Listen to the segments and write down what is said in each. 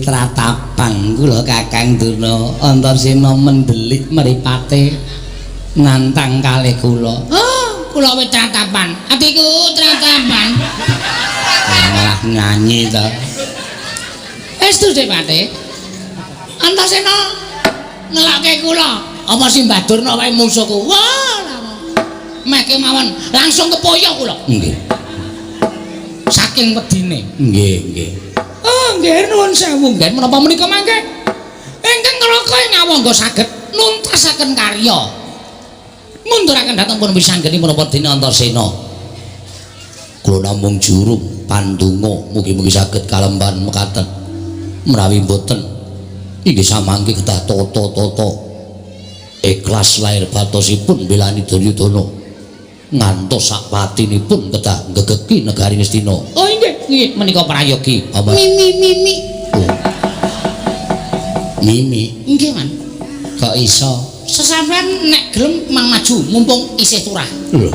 Tratapan kula Kakang Durna. Antasena mendelik mripate nantang kalih kula. Oh, kula wis tratapan. Atiku tratapan. Malah nyanyi to. Estu Dik Pate. Antasena ngelokke kula. Apa Simbah Durna wae mungsuhku? Wah, meke mawon langsung kepoyo kula. Nggih. Saking wedine. Nggih, nggih. Oh, nggih nuwun sewu nggih menapa menika mangke? Ingkang ngraka ing awangga saged nuntasaken karya. Munduraken dhateng pun wisanggeni menapa dene Antasena. Kula namung juru pandonga mugi-mugi saged kalembahan mekaten. Menawi mboten inggih samangke kedah tata-tata ikhlas lahir batosipun belani Duryudana ngantos sak patinipun kedah gegeki negari Ngastina. Oh inggih, nggih menika prayogi. Mimi mimi. Oh. Mimi. Nggih, Man. Kok iso? Sesampean nek gelem mang maju mumpung isih turah. Lho.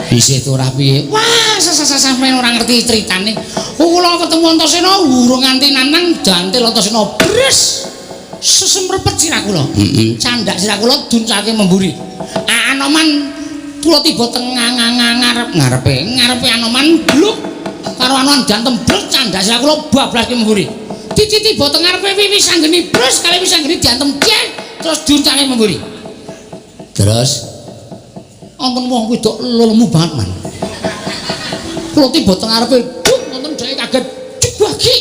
Isih turah piye? Wah, sampean ora ngerti critane. Kula ketemu Antasena urung nganti nanang jantil Antasena bres. Sesemrepet sirah kula. Heeh. Candhak sirah kula duncake memburi. Anoman kula tiba teng ngarep ngarepe. Ngarepe Anoman bluk karo Anoman diantem bres candhak sirah kula bablaske memburi. Tiba teng ngarepe Wiwi Sanggeni bres kali Wiwi Sanggeni diantem cek terus duncake memburi. Terus wonten wong wedok lemu banget, Man. Kula tiba teng ngarepe duk wonten dhek kaget jebagi.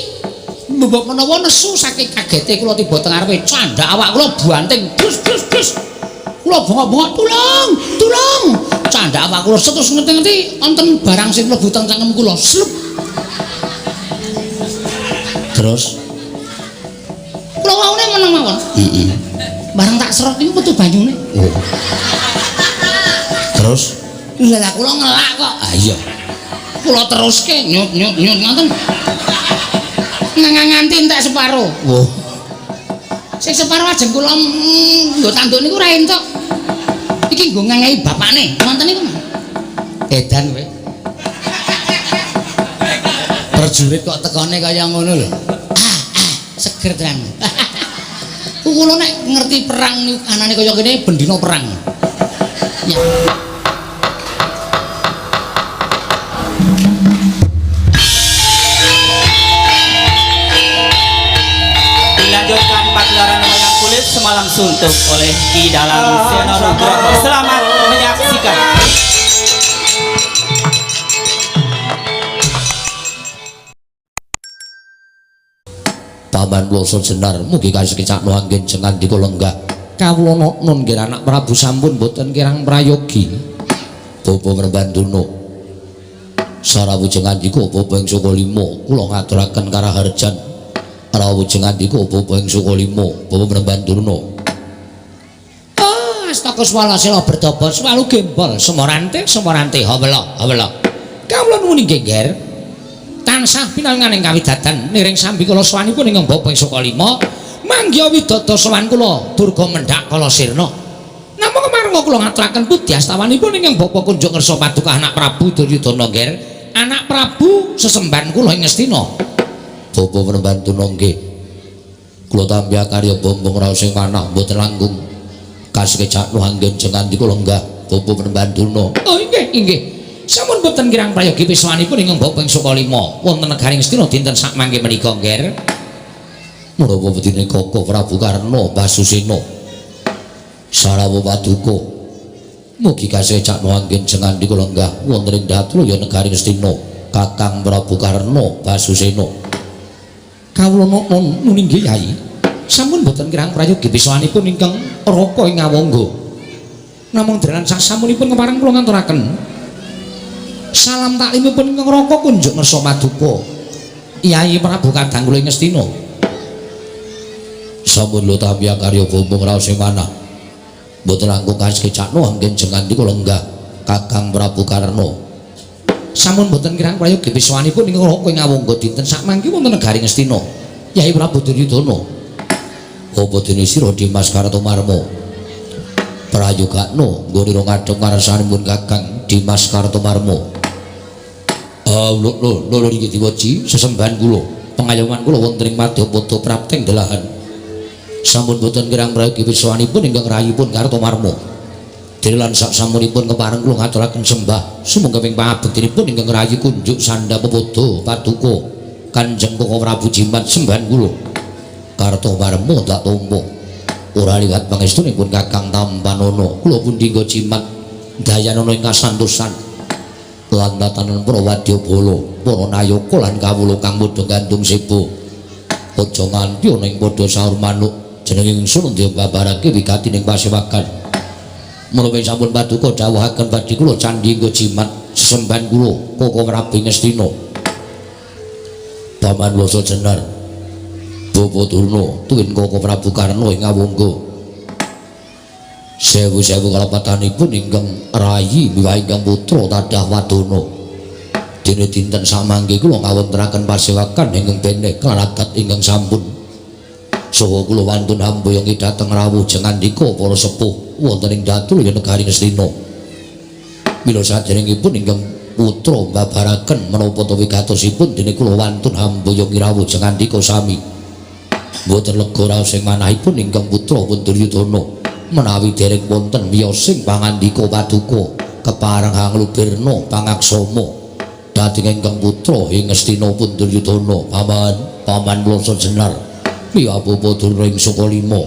Mbok menawa nesu saking kagete kula tiba teng ngarepe candhak awak kula banting dus dus dus. Kula bengok-bengok tulung, tulung. Candhak awak kula terus ngerti-ngerti wonten barang sing mlebu teng cangkem kula. Slup. Terus kula waune meneng mawon. Heeh. Barang tak serot niku metu banyune. Oh. Terus lha kula ngelak kok. Ah iya. Kula teruske nyut nyut nyut ngoten. Nganti entek separo. Wah. Sing separo ajeng kula nggo tanduk niku ora entuk. Iki nggo ngengehi bapakne. Ngoten niku. Edan kowe. Prajurit kok tekone kaya ngono lho. Ah, ah, seger tenan. Kula nek ngerti perang niku anane kaya kene bendina perang. Ya. Dilanjutkan pagelaran wayang kulit semalam suntuk oleh Ki Dalang Seno Nugroho. Selamat menyaksikan. Paman Ploso Jenar mugi kasekecakno anggen jengandika lenggah. Kawula nun nggih anak Prabu sampun boten kirang prayogi. Bapa Mrembanduna. Sarawuh jengandika bapa ing saka lima kula ngaturaken karaharjan. Rawuh jengandika bapa ing saka lima bapa Mrembanduna. Ah, astaka swalasela bertobat swalu gembol semorante semorante hawela hawela. Kawula nuwun inggih Nger. Tansah pinanganing kawidadan niring sambikala sowanipun ingkang bapa ing saka lima manggiha widada sowan kula Durga mendhak kala sirna. Namung kemareng kula ngaturaken puji astawanipun ingkang bapa kunjuk ngersa paduka anak Prabu Duryudana Nger. Anak Prabu sesembahan kula ing Ngastina. Bapa Mrembanduna nggih. Kula tampi karya bombong raos sing manah mboten langkung kasekecakno anggen jengandika lenggah Bapa Mrembanduna. Oh inggih inggih. Sampun boten kirang prayogi piswanipun ingkang bapa ing saka lima wonten negari Ngastina dinten sakmangke menika Nger. Menapa wedine Koko Prabu Karna Basusena. Sarawuh paduka. Mugi kasekecakno anggen jengandika lenggah wonten ing Datraya negari Ngastina Kakang Prabu Karna Basusena. Kawula nun inggih Yai. Sampun boten kirang prayogi piswanipun ingkang raka ing awangga. Namung dalan sasampunipun kepareng kula ngaturaken salam taklimipun ingkang raka kunjuk ngersa paduka Yai Prabu Kadang kula ing Ngastina. Sampun lho tampi karya bombong raos sing manah. Mboten langkung kasekecakno anggen jengandika lenggah Kakang Prabu Karna. Sampun boten kirang prayogi piswanipun ingkang raka ing awangga dinten sakmangke wonten negari Ngastina Yai Prabu Duryudana. Apa dene sira Dimas Kartomarma? Prayogakno nggone ngadhep ngarsanipun Kakang Dimas Kartomarma. Ah lho lho lho iki diwaji sesembahan kula. Pengayoman kula wonten ing Madyapada prapteng delahan. Sampun boten kirang prayogi wiswanipun ingkang rayipun Kartomarma. Dene lan sak samunipun kepareng kula ngaturaken sembah sumangga ing pangabektinipun ingkang rayi kunjuk sandha pepodo paduka Kanjeng Koko Prabu Jimat sembahan kula. Kartomarma tak tampa. Ora liwat pangestunipun Kakang Tampanana kula pundi nggo jimat dayanana ing kasantosan lan tatanan para wadyabala, para nayaka lan kawula kang padha gandung seba. Aja nganti ana ing padha saur manuk jenenge ingsun ndembabarake wigati ning pasewakan. Menawi sampun paduka dawuhaken badhe kula candhi nggo jimat sesembahan kula Koko Prabu Ngastina. Paman Wasa Jenar Bapa Durna tuwin Koko Prabu Karna ing Awangga. Sewu-sewu kalepatanipun ingkang rayi miwah ingkang putra tadah wadana. Dene dinten samangke kula ngawontenaken pasewakan ingkang beneh kaladat ingkang sampun. Saha kula wantun hamboyongi dhateng rawuh jengandika para sepuh wonten ing Datulaya negari Ngastina. Mila saderengipun ingkang putra mbabaraken menapa ta wigatosipun dene kula wantun hamboyongi rawuh jengandika sami. Mboten lega raos ing manahipun ingkang putra pun Duryudana menawi dereng wonten wiyosing pangandika paduka kepareng hanglubirna pangaksama dhateng ingkang putra ing Ngastina pun Duryudana. Paman, paman Wasa Jenar miwah bapa Durna ing Sukalima.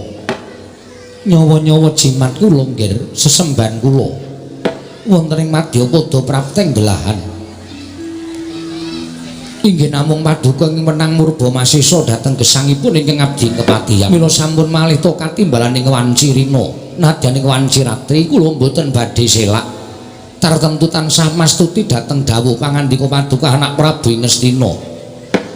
Nyawa-nyawa jimat kula nggih sesembahan kula wonten ing Madyapada prapteng delahan. Inggih namung paduka ing menang murba masesa dhateng gesangipun ingkang abdi kepatihan. Mila sampun malih to katimbalaning wanci rina nadyan ing wanci ratri kula mboten badhe selak. Tartemtu tansah mastuti dhateng dawuh pangandika paduka anak Prabu Ngastina.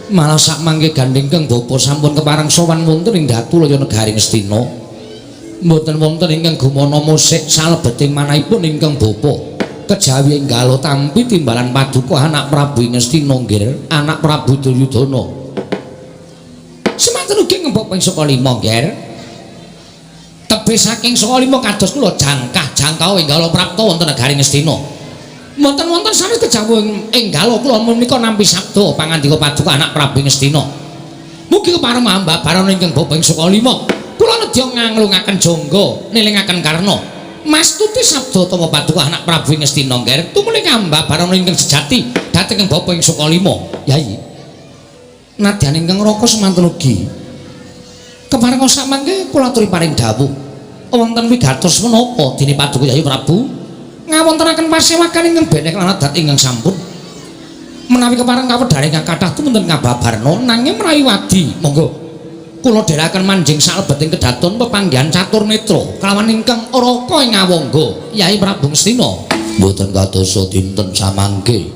Malah sakmangke gandheng kang bapa sampun kepareng sowan wonten ing Datulaya negari Ngastina. Mboten wonten ingkang gumana musik salebeting manahipun ingkang bapa. Kejawi enggalo tampi timbalan paduka anak Prabu Ngastina nggih, anak Prabu Duryudana. Semanten ugi ngembok ping Sukalima nggih. Tebih saking Sukalima kados kula jangkah jangkau enggalo prapta wonten negari Ngastina. Mboten wonten sanes kejawi enggalo kula menika nampi sabda pangandika paduka anak Prabu Ngastina. Mugi kepareng mambabarana ingkang bapa ing Sukalima. Kula nedya nganglungaken jangga nilingaken karna. Mastuti sabda tama paduka anak Prabu Ngastina nggih tumuli kambabarana ingkang sejati dhateng ing bapa ing Sukalima. Yai. Nadyan ingkang raka semanten ugi. Kepareng samangke kula aturi paring dawuh wonten wigatos menapa dene paduka Yai Prabu ngawontenaken pasewakan ingkang beneh lan adat ingkang sampun. Menawi kepareng kawedhar ingkang kathah tumunten ngababarna nanging menawi wadi monggo kula dherekaken manjing salebeting kedaton pepanggihan catur netra kelawan ingkang raka ing Awangga Yai Prabu Ngastina. Mboten kadosa dinten samangke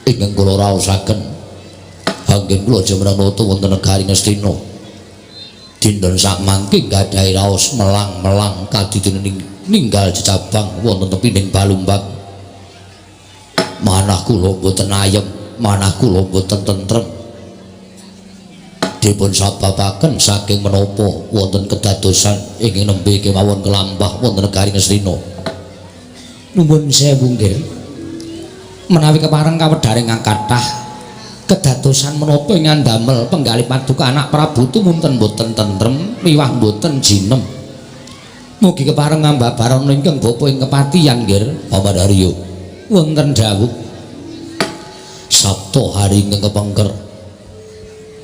ingkang kula raosaken anggen kula jemranata wonten negari Ngastina. Dinten samangke gadhahi raos melang-melang kadidene ninggal jejabang wonten tepining Balumbang. Manah kula mboten ayem, manah kula mboten tentrem. Dipun sababaken saking menapa wonten kedadosan ingkang nembe kemawon kelampah wonten negari Ngastina. Nuwun sewu nggih. Menawi kepareng kawedhar ingkang kathah kedadosan menapa ing ngandamel penggalih paduka anak Prabu tumunten mboten tentrem miwah mboten jinem. Mugi kepareng ngambabarana ingkang bapa ing kepatihan nggih Paman Haryo. Wonten dawuh Sabta hari ingkang kepengker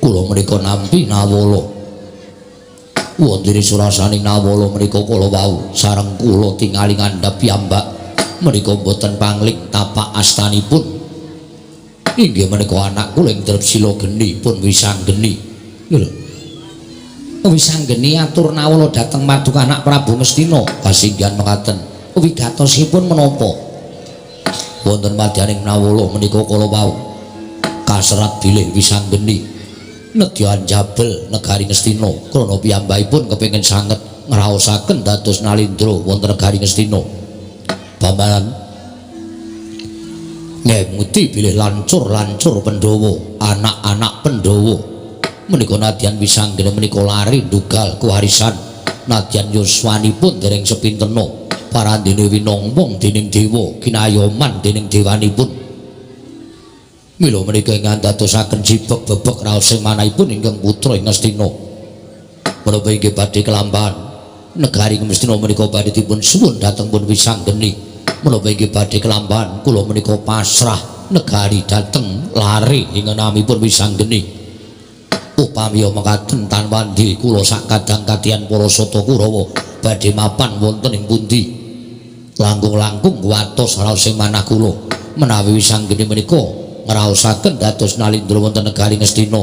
kula menika nampi nawala. Wonten surasaning nawala menika kala wau sareng kula tingali ngandhap piyambak menika mboten pangling tapak astanipun. Inggih menika anak kula ing Trepsila geni pun Wisanggeni. Lho. Wisanggeni atur nawala dhateng paduka anak Prabu Ngastina kasinggihan mekaten. Wigatosipun menapa? Wonten madyaning nawala menika kala wau kaserat bilih Wisanggeni nedya anjabel negari Ngastina krana piyambakipun kepengin sanget ngraosaken dados nalindra wonten negari Ngastina. Paman ngemuti bilih lancur-lancur Pandhawa, anak-anak Pandhawa menika nadyan Wisanggeni menika lari ndugal kewarisan nadyan yuswanipun dereng sepintena parandene winongmong dening dewa kinayoman dening dewanipun. Mila menika ingkang dadosaken jibeg bebek raos sing manahipun ingkang putra ing Ngastina. Menapa inggih badhe kelampahan negari Ngastina menika badhe dipun suwun dhateng pun Wisanggeni. Menapa inggih badhe kelampahan kula menika pasrah negari dhateng lare ingkang namipun Wisanggeni. Upami mekaten tan wandi kula sak kadang kadian para sata Kurawa badhe mapan wonten ing pundi. Langkung-langkung kuwatos raos sing manah kula menawi Wisanggeni menika ngraosaken dados nalindra wonten negari Ngastina.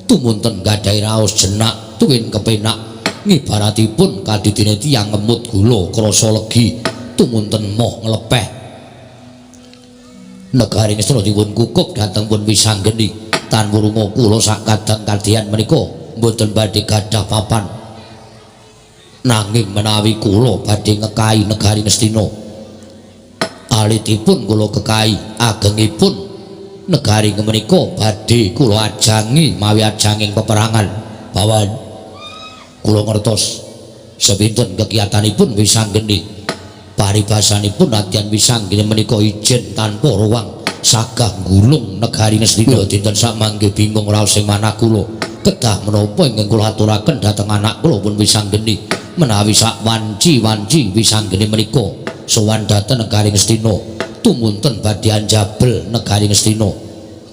Tumunten gadhahi raos jenak tuwin kepenak ngibaratipun kadidine tiyang ngemut gula krasa legi tumunten moh nglepeh. Negari Ngastina dipun kukup dhateng pun Wisanggeni. Tan wurunga kula sak kadang kadian menika mboten badhe gadah papan. Nanging menawi kula badhe ngekahi negari Ngastina, alitipun kula kekahi, agengipun negari menika badhe kula ajangi mawi ajanging peperangan. Bawan kula ngertos sepinten kekiyatanipun Wisanggeni. Paribasanipun nadyan Wisanggeni menika ijen tanpa ruang sagah nggulung negari Ngastina. Dinten samangke bingung raos sing manah kula. Kedah menapa ingkang kula aturaken dhateng anak kula pun Wisanggeni menawi sak wanci-wanci Wisanggeni menika sowan dhateng negari Ngastina tumunten badhe anjabel negari Ngastina.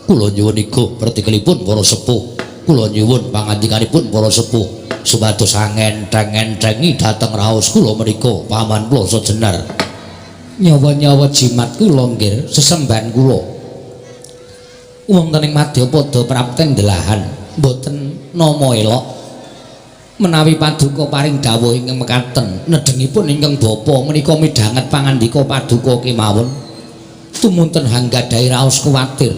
Kula nyuwun igo pertikelipun para sepuh, kula nyuwun pangandikanipun para sepuh supados angentheng-enthengi dhateng raos kula menika Paman Plasa Jenar. Nyawa-nyawa jimat kula nggih sesembahan kula wonten ing madyapada prapten delahan mboten nama elok menawi paduka paring dawuh ingkang mekaten nedhengipun ingkang bapa menika midhanget pangandika paduka kemawon tumunten hanggadhahi raos kuwatir.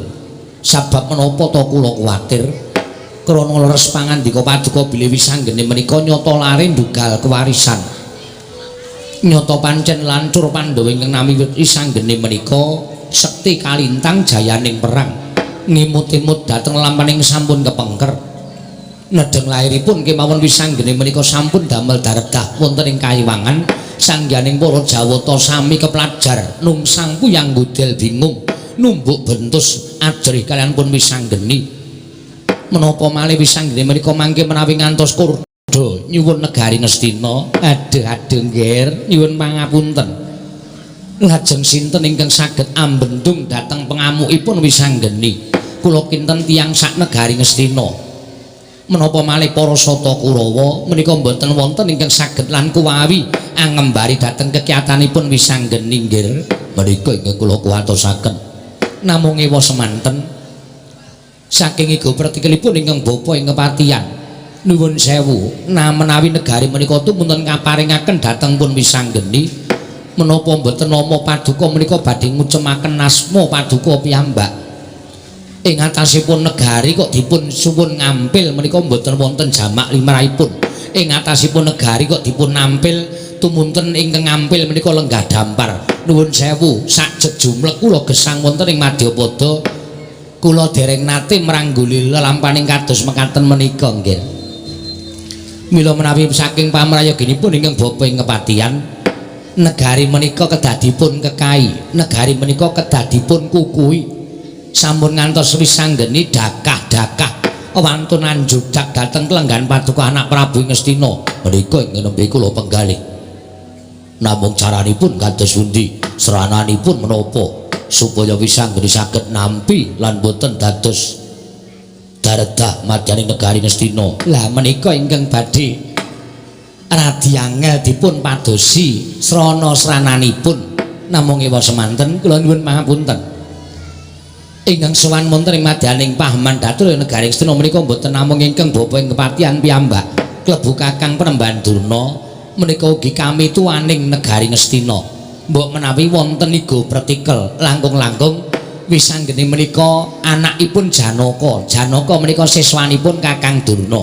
Sabab menapa ta kula kuwatir? Krana leres pangandika paduka bilih Wisanggeni menika nyata lare ndugal kewarisan. Nyata pancen lancur Pandhawa ingkang nami Wisanggeni menika sekti kalintang jayaning perang ngimut-imut dhateng lampaning sampun kepengker. Nedheng lairipun kemawon Wisanggeni menika sampun damel daredah wonten ing kayiwangan sangyaning para Jawata sami keplajar nungsang puyang gudel bingung numbuk bentus ajrih kaliyan pun Wisanggeni. Menapa malih Wisanggeni menika mangke menawi ngantos kurda nyuwun negari Ngastina. Aduh aduh nggih nyuwun pangapunten. Lajeng sinten ingkang saged ambendung dhateng pengamukipun Wisanggeni? Kula kinten tiyang sak negari Ngastina. Menapa malih para sata Kurawa menika mboten wonten ingkang saged lan kuwawi angembari dhateng kekiyatanipun Wisanggeni nggih. Menika ingkang kula kuwatosaken. Namung ewa semanten saking igo pertikelipun ingkang bapa ing kepatihan nuwun sewu, nah menawi negari menika tumunten kaparingaken dhateng pun Wisanggeni menapa mboten nama paduka menika badhe ngucemaken asma paduka piyambak. Ing atasipun negari kok dipun suwun ngampil menika mboten wonten jamak limrahipun. Ing atasipun negari kok dipun nampil tumunten ingkang ngampil menika lenggah dampar. Nuwun sewu, sak jejumlek kula gesang wonten ing madyapada kula dereng nate mrangguli lelampaning kados mekaten menika nggih. Mila menawi saking pamrayoginipun ingkang bapa ing kepatihan negari menika kedah dipun kekahi, negari menika kedah dipun kukuhi. Sampun ngantos Wisanggeni dakah-dakah wantun anjudak dhateng kelenggahan paduka anak Prabu Ngastina. Menika ingkang nembe kula penggalih. Namung caranipun kados pundi, srananipun menapa supaya Wisanggeni saged nampi lan boten dados daredah madyaning negari Ngastina. Lah menika ingkang badhe radi angel dipun padosi srana-srananipun. Namung ewa semanten kula nyuwun pangapunten. Ingkang sowan wonten ing madyaning Pahaman Datur negari Ngastina menika mboten namung ingkang bapa ing kepatihan piyambak, klebu Kakang Penemban Durna menika ugi kami tuaning negari Ngastina. Mbok menawi wonten igo pretikel langkung-langkung Wisanggeni menika anakipun Janaka. Janaka menika siswanipun Kakang Durna.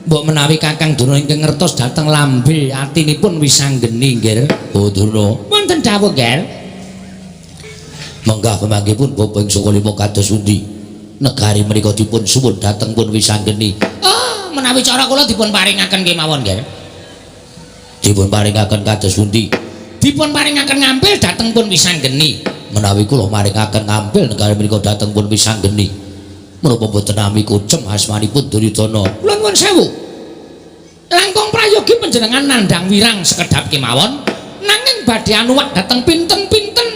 Mbok menawi Kakang Durna ingkang ngertos dhateng lambe atinipun Wisanggeni nggih. Oh Durna, wonten dawuh nggih. Menggah pemanggihipun bapa ing Sukalima kados pundi? Negari menika dipun suwun dhateng pun Wisanggeni. Oh, menawi cara kula dipun paringaken kemawon nggih. Dipun paringaken kados pundi? Dipun paringaken ngampil dhateng pun Wisanggeni. Menawi kula maringaken ngampil negari menika dhateng pun Wisanggeni. Menapa mboten nami kucem asmanipun Duryudana? Kula nuwun sewu. Langkung prayogi panjenengan nandhang wirang sekedhap kemawon, nanging badhe anuwak dhateng pinten-pinten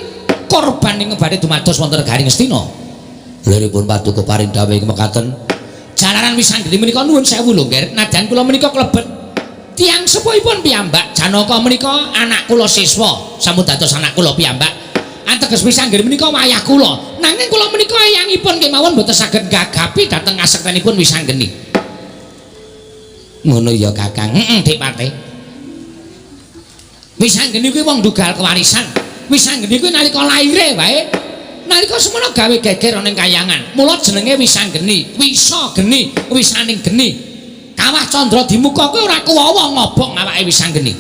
korban ing badhe dumados wonten negari Ngastina. Liripun paduka paring dawuh mekaten. Jalaran Wisanggeni menika nuwun sewu lho, Ngger. Nadyan kula menika klebet tiyang sepuhipun piyambak. Janaka menika anak kula siswa, sampun dados anak kula piyambak. Ateges Wisanggeni menika wayah kula. Nanging kula menika eyangipun kemawon mboten saged gagapi dhateng kasektenipun Wisanggeni. Ngono ya, Kakang. Heeh, Dipate. Wisanggeni kuwi wong ndugal kewarisan. Wisanggeni kuwi nalika laire wae, nalika semono gawe geger ana ing kayangan. Mula jenenge Wisanggeni, wisa geni, wisaning geni. Kawah Candra Dimuka kuwi ora kuwawa ngobong awake Wisanggeni.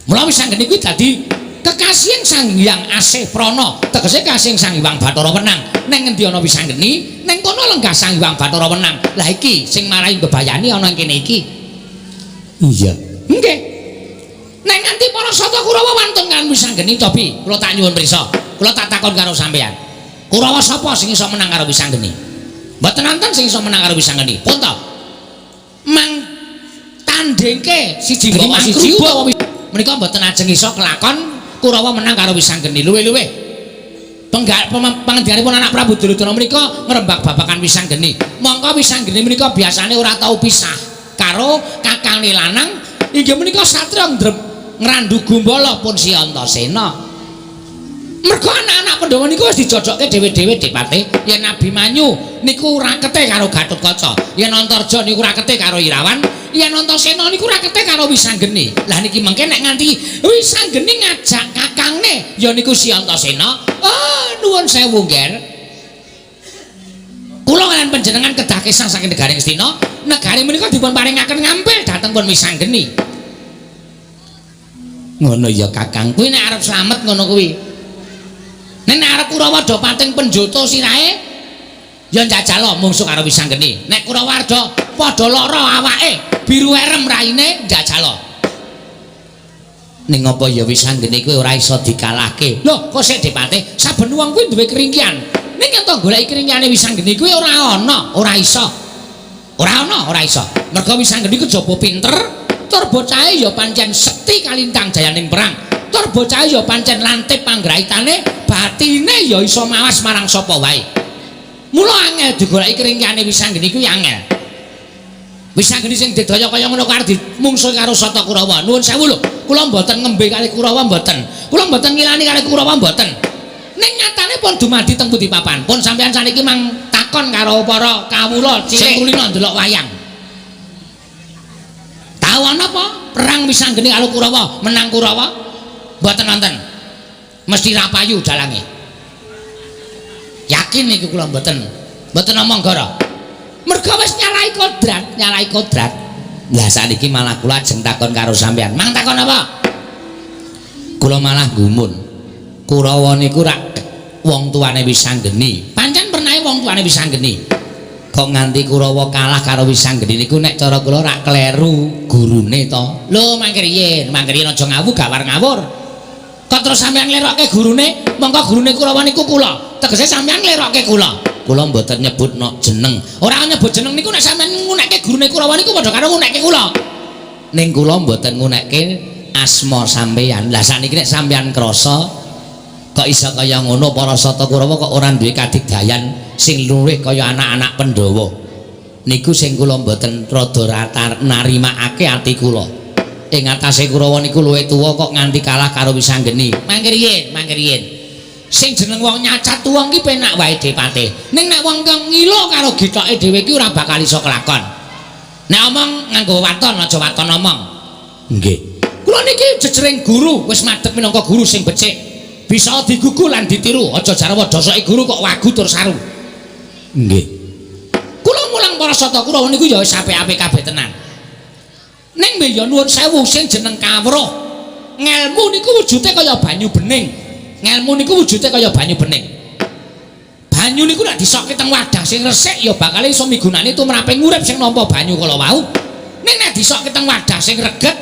Mula Wisanggeni kuwi dadi kekasihing Sang Hyang Asih Prana, tegese kasihing Sang Hyang Bathara Wenang. Neng ngendi ana Wisanggeni, neng kono lenggah Sang Hyang Bathara Wenang. Lah iki sing marai mbebayani ana ing kene iki. Iya. Nggih. Nek nganti para Sata Kurawa wantun kan Wisanggeni cobi, kula tak nyuwun prisa. Kula tak takon karo sampeyan. Kurawa sapa sing iso menang karo Wisanggeni? Mboten wonten sing iso menang karo Wisanggeni. Pun to. Mang tandhingke siji bawa siji utawa menika mboten ajeng iso kelakon Kurawa menang karo Wisanggeni. Luwih-luwih pangendikaanipun anak Prabu Duryudana menika ngrembak babagan Wisanggeni. Mongko Wisanggeni menika biasane ora tau pisah karo kakangne lanang inggih menika satriya ngrandu gumbala pun Si Antasena. Mergo anak-anak Pandhawa niku wis dijojokke dhewe-dhewe Dipate. Yen Abimanyu niku rakete karo Gatotkaca, yen Antarja niku rakete karo Irawan, yen Antasena niku rakete karo Wisanggeni. Lah niki mengke nek nganti Wisanggeni ngajak kakangne ya niku Si Antasena, oh nuwun sewu, Ngger. Kula kaliyan panjenengan kedah kesah saking negari Ngastina, negari menika dipun paringaken ngampil dhateng pun Wisanggeni. Ngono ya, Kakang. Kuwi nek arep slamet ngono kuwi. Nek arep Kurawa do pating penjoto sirahe ya njajal mungsuh karo Wisanggeni. Nek Kurawa arda padha lara awake, biru erem raine njajal. Ning apa ya Wisanggeni kuwi ora iso dikalahke. Lho, kok sik Dipate, saben wong kuwi duwe keringkian. Ning yen to goleki keringkiane Wisanggeni kuwi ora ana, ora iso. Ora ana, ora iso. Mergo Wisanggeni kejaba pinter, tur bocahe ya pancen sekti kalintang jayaning perang. Tur bocahe ya pancen lantip panggraitane, batine ya iso mawas marang sapa wae. Mula angel digoleki keringkiane Wisanggeni kuwi angel. Wisanggeni sing didaya kaya ngono karo dimungsuhi karo Sata Kurawa. Nuwun sewu lho, kula mboten ngembe kali Kurawa mboten. Kula mboten ngilani kali Kurawa mboten. Ning nyatane pun dumadi teng pundi papan. Pun sampeyan saniki mang takon karo para kawula cilik kulino ndelok wayang. Tahu ana apa perang Wisanggeni karo Kurawa, menang Kurawa? Mboten wonten. Mesti ra payu dalange. Yakin niku kula mboten. Mboten omong gara. Mergo wis nyalahi kodrat, nyalahi kodrat. Lah saniki malah kula ajeng takon karo sampeyan. Mang takon apa? Kula malah gumun. Kurawa niku rak wong tuane Wisanggeni. Pancen pernahe wong tuane Wisanggeni. Kok nganti Kurawa kalah karo Wisanggeni niku nek cara kula rak kleru gurune to. Lho mangke riyin, mangke riyin aja ngawu gawar ngawur. Kok terus sampeyan nglerokke gurune? Mongko gurune Kurawa niku kula. Tegese sampeyan nglerokke kula. Kula mboten nyebutno jeneng. Ora nyebut jeneng niku nek sampeyan ngunekke gurune Kurawa niku padha karo ngunekke kula. Ning kula mboten ngunekke asma sampeyan. Lah saniki nek sampeyan krasa kok iso kaya ngono para Sata Kurawa kok ora duwe kadigdayan sing luwih kaya anak-anak Pandhawa. Niku sing kula mboten rada narimakake ati kula. Ing atase Kurawa niku luwih tuwa kok nganti kalah karo Wisanggeni. Mangke riyin, mangke riyin. Sing jeneng wong nyacat wong ki penak wae Depate. Ning nek wong kang ngilo karo gitoke dhewe ki ora bakal iso kelakon. Nek omong nganggo waton aja waton omong. Nggih. Kula niki jejering guru wis madhep minangka guru sing becik. Bisa digugu lan ditiru, aja jarwa dosoke guru kok wagu tur saru. Nggih. Kula mulang para Sata Kurawa niku ya wis apik-apik kabeh tenan. Ning ya nuwun sewu sing jeneng kawruh. Ngelmu niku wujude kaya banyu bening. Ngelmu niku wujude kaya banyu bening. Banyu niku nek disokke teng wadah sing resik ya bakal iso migunani tumrape ngurip sing nampa banyu kala wau. Ning nek disokke teng wadah sing reget,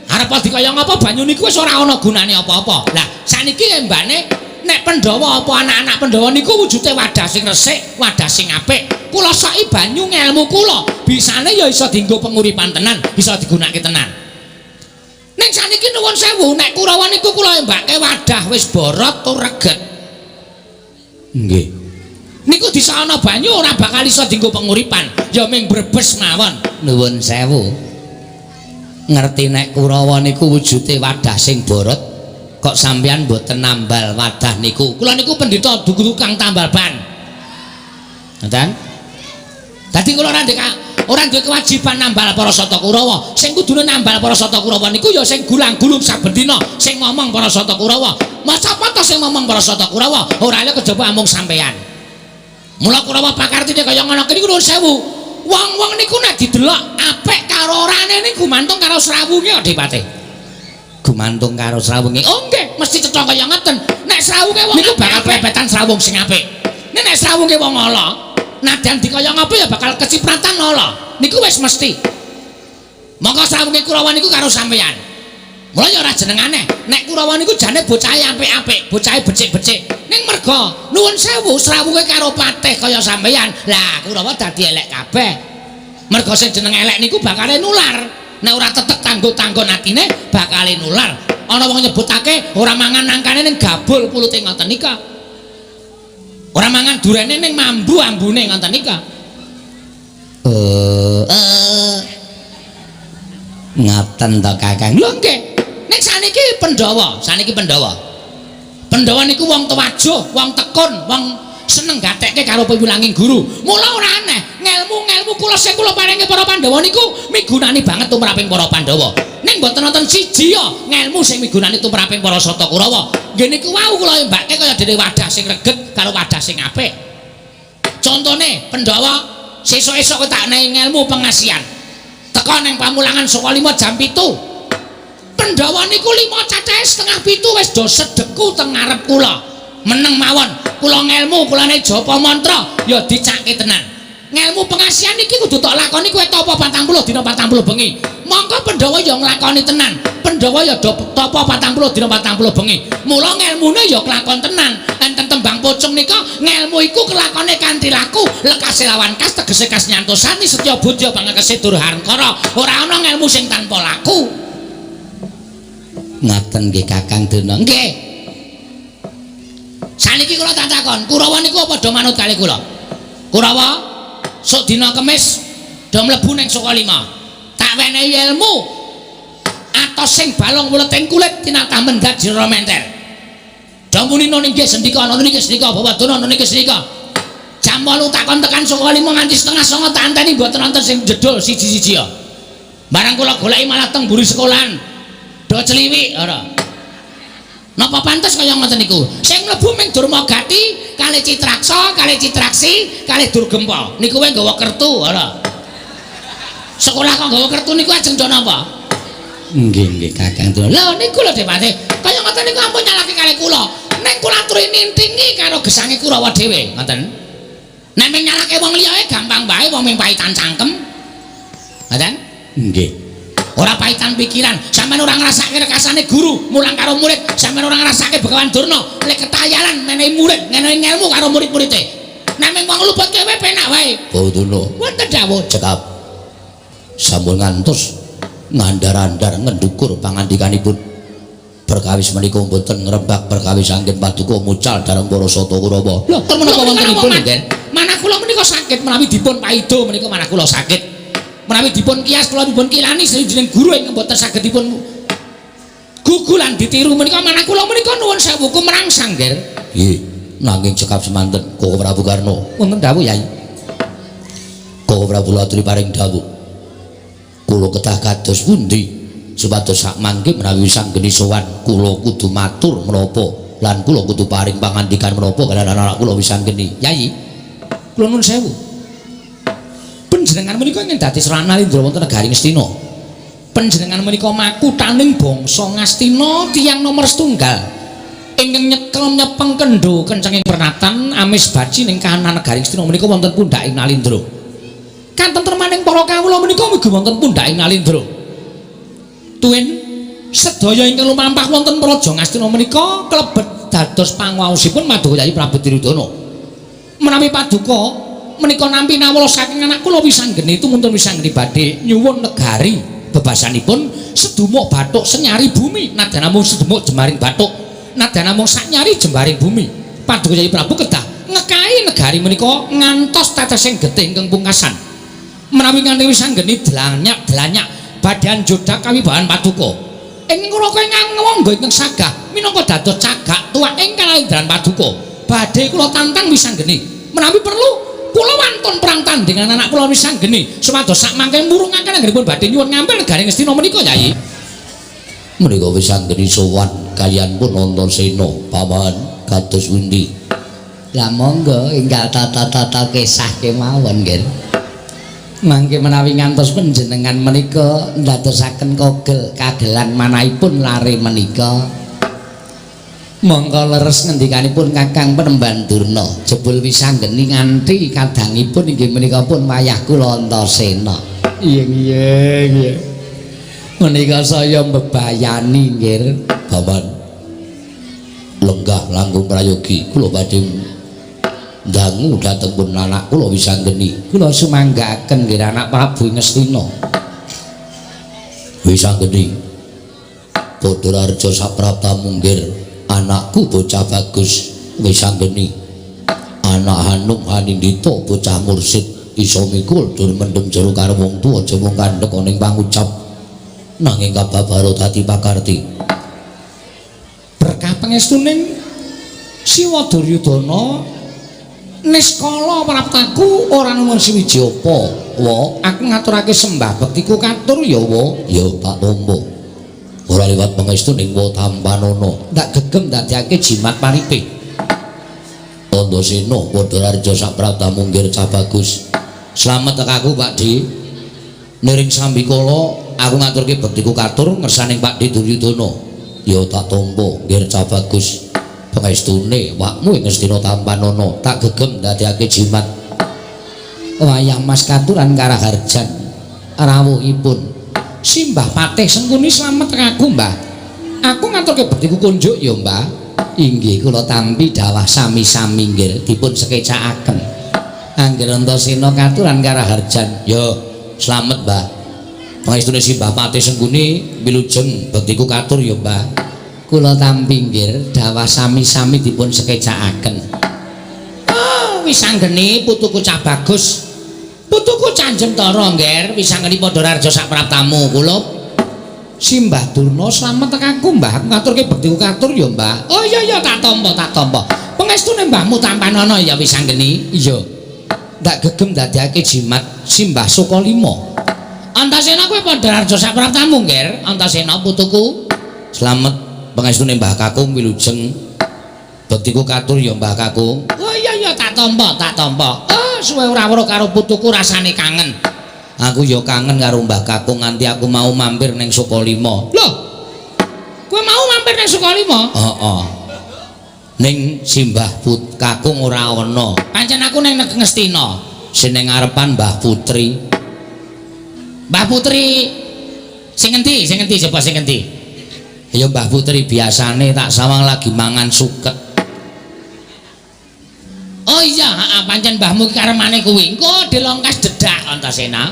arep dikaya ngapa banyu niku wis ora ana gunane apa-apa. Lah saniki embane Nek Pandhawa apa anak-anak Pandhawa niku wujude wadah sing resik, wadah sing apik. Kula soki banyu ngelmu kula, bisane ya iso dienggo penguripan tenan, bisa digunakake tenan. Ning saniki nuwun sewu, nek Kurawa niku kula embake wadah wis borot tur reget. Nggih. Niku disana banyu ora bakal iso dienggo penguripan, ya ming brebes mawon. Nuwun sewu. Ngerti nek Kurawa niku wujude wadah sing borot, kok sampeyan mboten nambal wadah niku? Kula niku pendhita dudu tukang tambal ban. Ngoten? Dadi kula ora duwe kewajiban nambal para sata Kurawa. Sing kudune nambal para sata Kurawa niku ya sing gulang-gulung saben dina, sing ngomong para sata Kurawa. Maca apa to sing ngomong para sata Kurawa? Ora liya kejaba amung sampeyan. Mula Kurawa pakartine kaya ngono niku nuwun sewu. Wong-wong niku nek didelok apik karo orane niku gumantung karo srawunge Adipati. Gumantung karo srawunge. Oh nggih, mesti cetha kaya ngeten. Nek srawunge wong niku bakal plepetan srawung sing apik. Nek nek srawunge wong ala, nadyan dikaya ngapa ya bakal kecipratan ala. Niku wis mesti. Monggo srawunge Kurawa niku karo sampeyan. Mula ya ora jeneng aneh. Nek Kurawa niku jane bocahe apik-apik, bocahe becik-becik. Ning merga nuwun sewu srawunge karo patih kaya sampeyan, lah Kurawa dadi elek kabeh. Merga sing jeneng elek niku bakale nular. Nek ora tetek tanggo-tanggon atine bakale nular. Ana wong nyebutake ora mangan nangkane ning gabul pulute ngoten nika. Ora mangan durene ning mambu ambune ngoten nika. Ngaten to Kakang. Lho nggih. Ning saniki Pandhawa, saniki Pandhawa. Pandhawa niku wong tuwajuh, wong tekun, wong seneng gatekke karo piwulanging guru. Mula ora aneh, ngelmu-ngelmu kula sing kula paringi para Pandhawa niku migunani banget tumraping para Pandhawa. Ning mboten wonten siji ya ngelmu sing migunani tumraping para Sata Kurawa. Nggih niku wau kula embake kaya dene wadah sing reget karo wadah sing apik. Contone Pandhawa sesuk-esuk tak nehi ngelmu pengasihan. Teka ning pamulangan saka 5 jam 7. Pandhawa niku 5 cacahe setengah 7 wis do sedeku teng ngarep kula. Meneng mawon, kula ngelmu, kula nek japa mantra ya dicake tenan. Ngelmu pengasihan iki kudu tok lakoni kowe tapa 40 dina 40 bengi. Mongko Pandhawa ya nglakoni tenan. Pandhawa ya do tapa 40 dina 40 bengi. Mula ngelmune ya kelakon tenan. Enten tembang pocung nika ngelmu iku kelakone kanthi laku, lekase lawan kas tegese kas nyantosani setya budya pangekese durhankara. Ora ana ngelmu sing tanpa laku. Ngaten nggih Kakang Durna. Nggih. Saniki kula tak takon, Kurawa niku apa do manut kali kula? Kurawa sok dina Kemis do mlebu ning Sukalima. Tak wenehi ilmu atos sing balung wleting kulit tinatah mendhat jero menter. Do muni nggih sendika, ana niki sendika, Bapak Durna niki sendika. Jam 8 takon tekan Sukalima nganti setengah 9 tak anteni mboten wonten sing jedul siji-siji ya. Barang kula goleki malah teng mburi sekolahan. Do celiwik ora. Napa pantes kaya ngoten niku? Sing mlebu ming Durmagati, kalih Citraksa, kalih Citraksi, kalih Durgempa. Niku wae nggawa kertu ora. Sekolah kok nggawa kertu niku ajeng do napa? Nggih nggih Kakang Durna. Lho niku lho Depati. Kaya ngoten niku ampun nyalahke kalih kula. Ning kula aturi nintingi karo gesange Kurawa dhewe, ngoten. Nek ming nyalahke wong liya gampang wae wong ming paitan cangkem. Ngoten? Nggih. Ora paitan pikiran, sampeyan ora ngrasake rekasane guru mulang karo murid, sampeyan ora ngrasake Begawan Durna lek ketayalan menehi murid, menehi ngelmu karo murid-muride. Nek ming wong luput kowe penak wae. Oh Durna, wonten dawuh cekap. Sampun ngantos ngandar-andar ngendukur pangandikanipun. Perkawis menika mboten ngrembak perkawis anggen paduka mucal dhateng para Sata Kurawa. Lho, tur menapa wontenipun, Ngen? Manah kula menika sakit menawi dipun paido menika manah kula sakit. Menawi dipun kias kula dipun kilani sawijining guru ingkang mboten saged dipun gugulan ditiru menika manah kula menika nuwun sewu kumrangsang, Nger. Nggih, nanging cekap semanten Koko Prabu Karna. Wonten dawuh, Yai. Koko Prabu aturi paring dawuh. Kula kedah kados pundi supados sak mangke menawi sanggeni sowan kula kudu matur menapa lan kula kudu paring pangandikan menapa kaliyan anak kula wisanggeni. Yai, kula nuwun sewu. Panjenengan menika ingkang dadi Srana Nalindra wonten negari Ngastina. Panjenengan menika makutaning bangsa Ngastina tiyang nomor setunggal ingkang nyekel nyepeng kendho kencenging pernatan amis baci ning kahanan negari Ngastina menika wonten pundhaking Nalindra. Katentremaning para kawula menika mugi wonten pundhaking Nalindra. Tuwin sedaya ingkang lumampah wonten Praja Ngastina menika klebet dados panguwaosipun Paduka Yayi Prabu Duryudana. Menawi paduka menika nampi nawala saking anak kula Wisanggeni tumuntun Wisanggeni badhe nyuwun negari bebasanipun sedumuk bathuk senyari bumi nadyan namung sedumuk jembaring bathuk nadyan namung saknyari jembaring bumi. Paduka Yayi Prabu kedah ngekahi negari menika ngantos tetesing getih ingkang pungkasan. Menawi nganti Wisanggeni dlanyak-dlanyak badhe njodak kawibawan paduka. Ing ngraka ingkang ngawangga ingkang sagah minangka dados cagak tuwak ing kalendran paduka. Badhe kula tantang Wisanggeni. Menawi perlu kula wantun perang tanding lan anak kula Wisanggeni supados sak mangke murungaken anggenipun badhe nyuwun ngampil negari Ngastina menika Yayi. Menika Wisanggeni sowan kaliyan pun Antasena paman kados pundi? Lah monggo enggal tata-tata kisah kemawon nggih. Mangke menawi ngantos panjenengan menika ndadosaken kogel kagelan manahipun lare menika. Mongko leres ngendikanipun Kakang Penemban Durna, jebul Wisanggeni nganti kadangipun inggih menika pun wayah kula Antasena. Iya iya iya. Menika saya mbebayani nggih, Paman. Lenggah langkung prayogi kula badhe ndangu dhateng pun anak kula Wisanggeni. Kula sumanggaken nggih anak Prabu Ngastina. Wisanggeni Badararja saprapta munggir anakku bocah bagus Wisanggeni. Anak Hanum Hanindita bocah mursid iso mikul dur mendem jero karo wong tuwa aja mung kandhek ana ing pangucap nanging kababaro dadi pakarti. Berkah pangestuning Siwa Duryudana niskala praptaku ora namung siwiji apa wa aku ngaturake sembah bektiku katur ya wa ya tak tampa ora liwat pangestuning wa tampanana ndak gegem ndadekake jimat paripe. Antasena Badararja saprapta munggir cah bagus. Slamet tekaku Pak Di. Niring sambikala aku ngaturke bektiku katur ngersaning Pak Di Duryudana. Ya tak tampa nggir cah bagus. Pangestune wakmu ing Ngastina tampanana tak gegem ndadekake jimat. Wayah Mas katuran karaharjan rawuhipun Simbah Patih Sengkuni slamet aku Mbah. Aku ngaturke bektiku kunjuk ya Mbah. Inggih kula tampi dawah sami-sami nggih dipun sekecakaken. Angger Antasena katuran karaharjan ya slamet Mbah. Pangestune Simbah Patih Sengkuni wilujeng bektiku katur ya Mbah. Kula tampi nggih dawah sami-sami dipun sekecakaken. Oh, Wisanggeni putuku cah bagus. Putuku cah Jentara nggih, Wisanggeni Badararja sapraptamu kula. Simbah Durna slamet tekaku Mbah, aku ngaturke bektiku katur ya Mbah. Oh iya iya tak tampa tak tampa. Pangestune mbahmu tampanana ya Wisanggeni. Iya. Ndak gegem ndadekake jimat Simbah Sukalima. Antasena kowe Badararja sapraptamu nggih, Antasena putuku. Slamet pangestune Mbah Kakung wilujeng bektiku katur ya Mbah Kakung. Oh iya iya tak tampa tak tampa. Oh suwe ora weruh karo putuku rasane kangen. Aku ya kangen karo Mbah Kakung nganti aku mau mampir ning Sukalima. Lho. Kowe mau mampir ning Sukalima? Heeh. Ning Simbah Put Kakung ora ana. Pancen aku ning Ngastina. Sing ning ngarepan Mbah Putri. Mbah Putri sing endi? Sing endi coba sing endi? Ya Mbah Putri biasane tak sawang lagi mangan suket. Oh iya, heeh, pancen mbahmu ki karemane kuwi. Engko dilongkas dedak Antasena.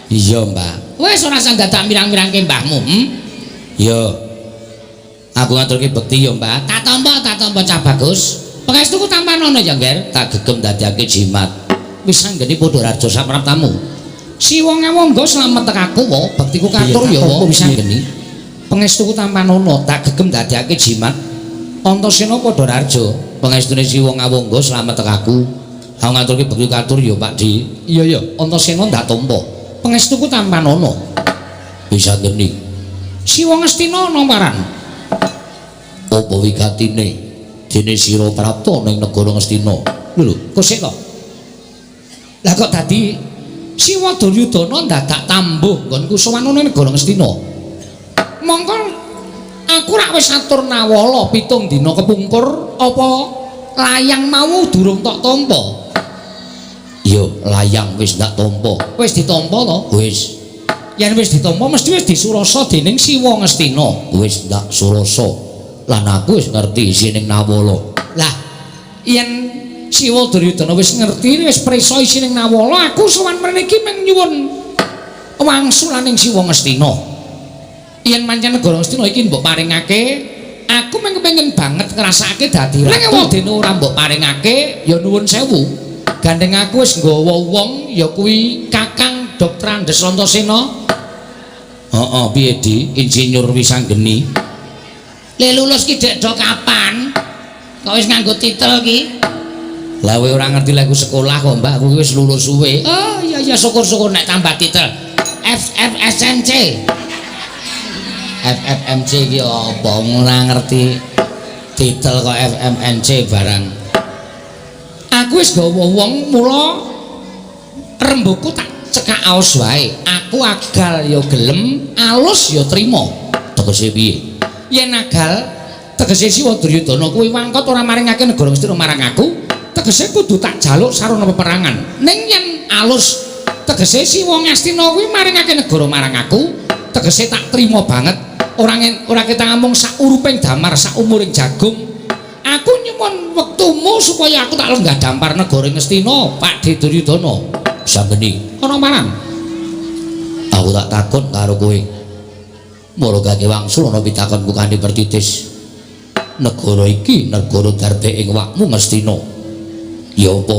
Iya, Mbah. Wis ora usah dadak mirang-mirangke mbahmu, hm? Iya. Aku ngaturke bekti ya, Mbah. Tak tampa, tak tampa cah bagus. Pangestuku tampanana ya, Ngger. Tak gegem ndadekake jimat. Wis anggene Badararja sapraptamu. Siwa ngawangga slamet tekaku wa bektiku katur ya wa Wisanggeni. Pangestuku tampanana tak gegem ndadekake jimat. Antasena Badararja pangestune Siwa ngawangga slamet tekaku. Aku ngaturke bekti katur ya Pak Di. Iya iya, Antasena ndak tampa. Pangestuku tampanana. Wisanggeni. Siwa Ngastina ana paran. Apa wigatine dene sira prapta ning negara Ngastina? Lho lho, kosek to. Lah kok dadi Siwa Duryudana dadak tambuh nggonku sowan ning negara Ngastina. Mongko aku rak wis atur nawala 7 dina kepungkur apa layang mau durung tok tampa? Iya, layang wis ndak tampa. Wis ditampa to? Wis. Yen wis ditampa mesti wis disurasa dening Siwa Ngastina. Wis ndak surasa. Lan aku wis ngerti isining Nawala. Lah, yen Siwa Duryudana wis ngerti, wis prisa isining Nawala, aku sowan mrene iki mung nyuwun wangsulaning Siwa Ngastina. Yen pancen negara Ngastina iki mbok paringake, aku mung kepengin banget ngrasakake dadi ratu. Nek wadene ora mbok paringake, ya nuwun sewu. Gandeng aku wis nggawa wong ya kuwi Kakang Dr. Andes Antasena. Heeh, piye Di? Insinyur Wisanggeni. Le lulus ki dek do kapan? Kok wis nganggo titel ki? Lah kowe ora ngerti lek sekolah kok, Mbak, aku wis lulus suwe. Oh iya iya, syukur-syukur nek tambah titel. FFSMC. FFMC ki apa? Ora ngerti titel kok FMNC barang. Aku wis gawa wong mula rembugku tak cekak aos wae. Aku agal ya gelem, alus ya trima. Tegese piye? Yen agal tegese Siwa Duryudana kuwi wangkot ora maringake negara Ngastina marang aku, tegese kudu tak jaluk sarana peperangan. Ning yen alus tegese Siwa Ngastina kuwi maringake negara marang aku, tegese tak trima banget. Ora ketang amung sak uruping damar, sak umuring jagung. Aku nyuwun wektumu supaya aku tak lenggah dampar negara Ngastina, Pak De Duryudana. Sanggeni, ana marang. Aku tak takon karo kowe. Mula gage wangsul ana pitakonku kanthi pertitis. Negara iki negara darbe ing wakmu Ngastina. Ya apa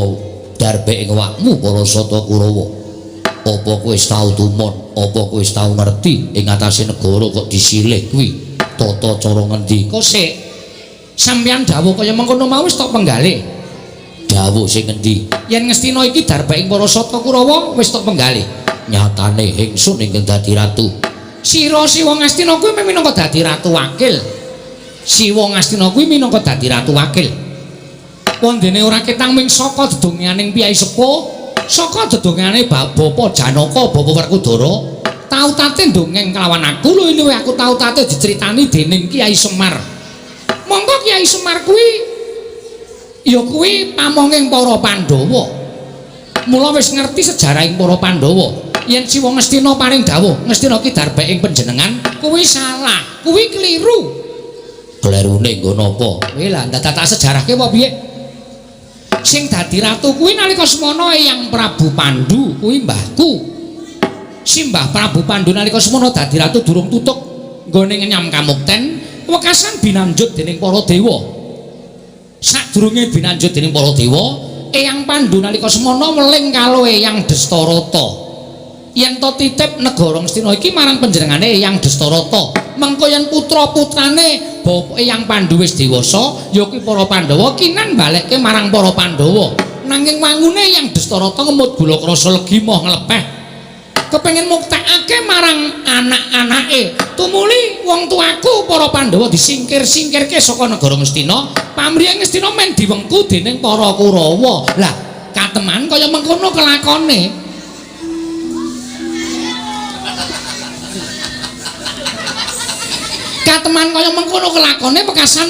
darbe ing wakmu para Sata Kurawa? Apa kowe wis tau tumon? Apa kowe wis tau ngerti ing atase negara kok disilih kuwi? Tata cara ngendi? Kok sik sampeyan dawuh kaya mengkono mau wis tok penggalih. Dawuh sing ngendi? Yen Ngastina iki darbe ing para Sata Kurawa wis tok penggalih. Nyatane ingsun ingkang dadi ratu. Sira Siwa Ngastina kuwi minangka dadi ratu wakil. Siwa Ngastina kuwi minangka dadi ratu wakil. Wondene ora ketang ming saka dedonganing Piyai Sepuh, saka dedongane Bapak Janaka, Bapak Werkudara, tau tate ndongeng kelawan aku lho luwih aku tau tate diceritani dening Kiai Semar. Monggo Kiai Semar kuwi ya kuwi pamonging para Pandhawa. Mula wis ngerti sejarahing para Pandhawa. Yen Siwa Ngastina paring dawuh, Ngastina ki darbe ing panjenengan, kuwi salah, kuwi keliru. Klerune nggo napa? Kowe lah ndadak tak sejarahke apa piye? Sing dadi ratu kuwi nalika semono Eyang Prabu Pandu kuwi mbahku. Simbah Prabu Pandu nalika semono dadi ratu durung tutuk nggone ngenyam kamukten, wekasan binanjut dening para dewa. Sadurunge binanjut dening para dewa, Eyang Pandu nalika semono weling karo Eyang Destarata. Yen to titip negara Ngastina iki marang panjenengane Eyang Destarata. Mengko yen putra-putrane Bapak Eyang Pandu wis dewasa, ya kuwi para Pandhawa kinan balekke marang para Pandhawa. Nanging wangune Eyang Destarata ngemut gula krasa legi moh nglepeh. Kepengin muktekake marang anak-anake. Tumuli wong tuaku para Pandhawa disingkir-singkirke saka negara Ngastina, pamriye Ngastina men diwengku dening para Kurawa. Lah, kateman kaya mengkono kelakone. Kateman kaya mengkono kelakone pekasan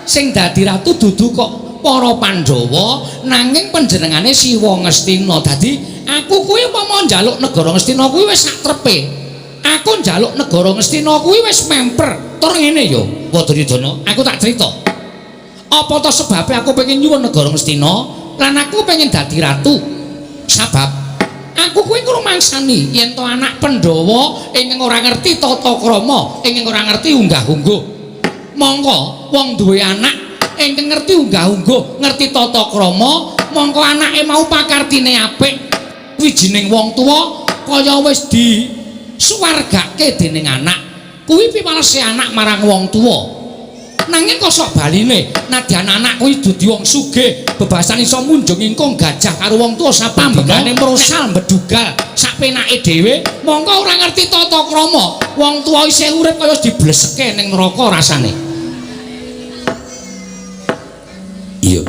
sing dadi ratu dudu kok para Pandhawa nanging panjenengane Siwa Ngastina. Dadi aku kuwi umpama njaluk negara Ngastina kuwi wis sak trepe. Aku njaluk negara Ngastina kuwi wis memper. Tur ngene ya, Duryudana, aku tak crita. Apa to sebabe aku pengen nyuwun negara Ngastina lan aku pengen dadi ratu? Sabab aku kuwi ngrumangsani yen to anak Pandhawa ingkang ora ngerti tata krama, ingkang ora ngerti unggah-ungguh. Mongko wong duwe anak ingkang ngerti unggah-ungguh, ngerti tata krama, mongko anake mau pakartine apik. Wijining wong tuwa kaya wis disuwargake dening anak. Kuwi piwalese anak marang wong tuwa. Nanging kosok baline, nadyan anak kuwi dudu wong sugih, bebasan iso munjung ingkung gajah karo wong tuwa sapambegane mrosal mbedugal sak penake dhewe, mongko ora ngerti tata krama. Wong tuwa isih urip kaya dibleseke ning neraka rasane. Iya.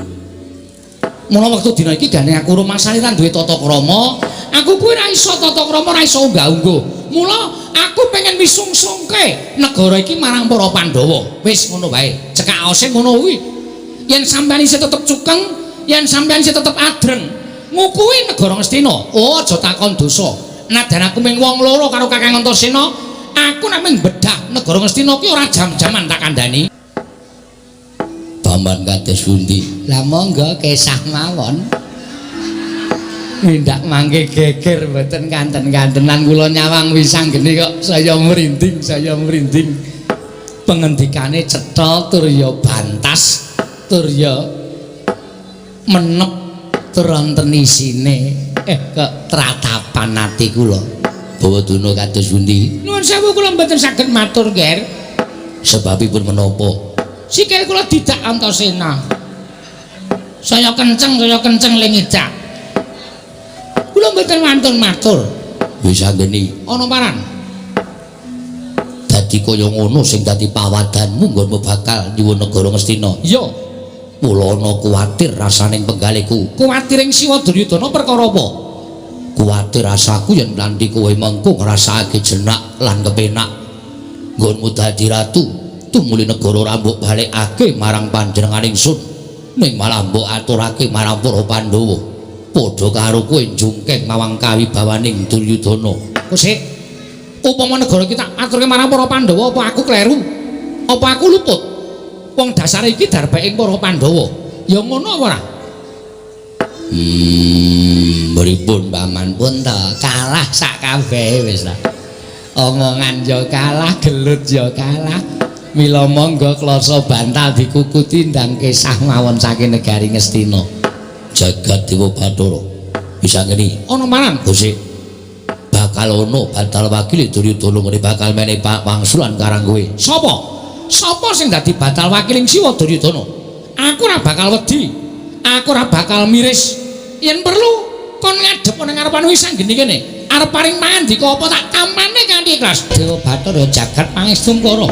Mula wektu dina iki gane aku rumasane ra duwe tata krama, aku kuwi ra iso tata krama, ra iso unggah-ungguh. Mula aku pengen wisungsungke negara iki marang para Pandhawa. Wis ngono wae. Cekak aose ngono kuwi. Yen sampeyan isih tetep cukeng, yen sampeyan isih tetep adreng, ngukuhi negara Ngastina. Oh, aja takon dosa. Nadyan aku mung wong loro karo Kakang Antasena, aku nek mung bedah negara Ngastina ki ora jam-jaman tak kandhani. Paman kados pundi? Lah monggo kesah mawon. Nindak mangke geger mboten kanten-kantenan kula nyawang Wisanggeni kok saya merinding, saya merinding. Pengendikane cetha tur ya bantas, tur ya menep, tur wonten isine. Kok tratapan ati kula. Bawa Durna kados pundi? Nuwun sewu kula mboten saged matur, Ger. Sebabipun menapa? Sikil kula didak Antasena. Saya kenceng ling ngidak. Kula mboten wantun matur. Wisanggeni ana paran. Dadi kaya ngono sing dadi pawadanmu nggonmu bakal nyuwun negara Ngastina. Iya. Mula ana kuwatir rasaning penggalihku. Kuwatir ing Siwa Duryudana perkara apa? Kuwatir rasaku yen nganti kowe mengko ngrasakake jenak lan kepenak. Nggonmu dadi ratu, tumuli negara ora mbok balekake marang panjenengan ingsun, ning malah mbok aturake marang para Pandhawa. Padha karo kowe njungkeng mawang kawibawaning Duryudana. Kosik, upama negara kita aturke marang para Pandhawa, apa aku kleru? Apa aku luput? Wong dasare iki darbeke para Pandhawa. Ya ngono apa ora? Mripun paman pun ta kalah sak kabehe wis ta. Omongan ya kalah, gelut ya kalah. Mila monggo klasa bantal dikukuti ndang kesah mawon saking negari Ngastina. Jagat Dewa Bathara. Bisa ngene. Ana marang Gusti. Bakal ana bantal wakil Duryudana ngene bakal menehi pangsulan karang kowe. Sapa? Sapa sing dadi batal wakiling Siwa Duryudana? Aku ora bakal wedi. Aku ora bakal miris. Yen perlu kon ngadep ana ngarepan Wisanggeni kene. Arep paring pangandika apa tak tampane kanthi ikhlas. Dewa Bathara jagat pangestu Kara.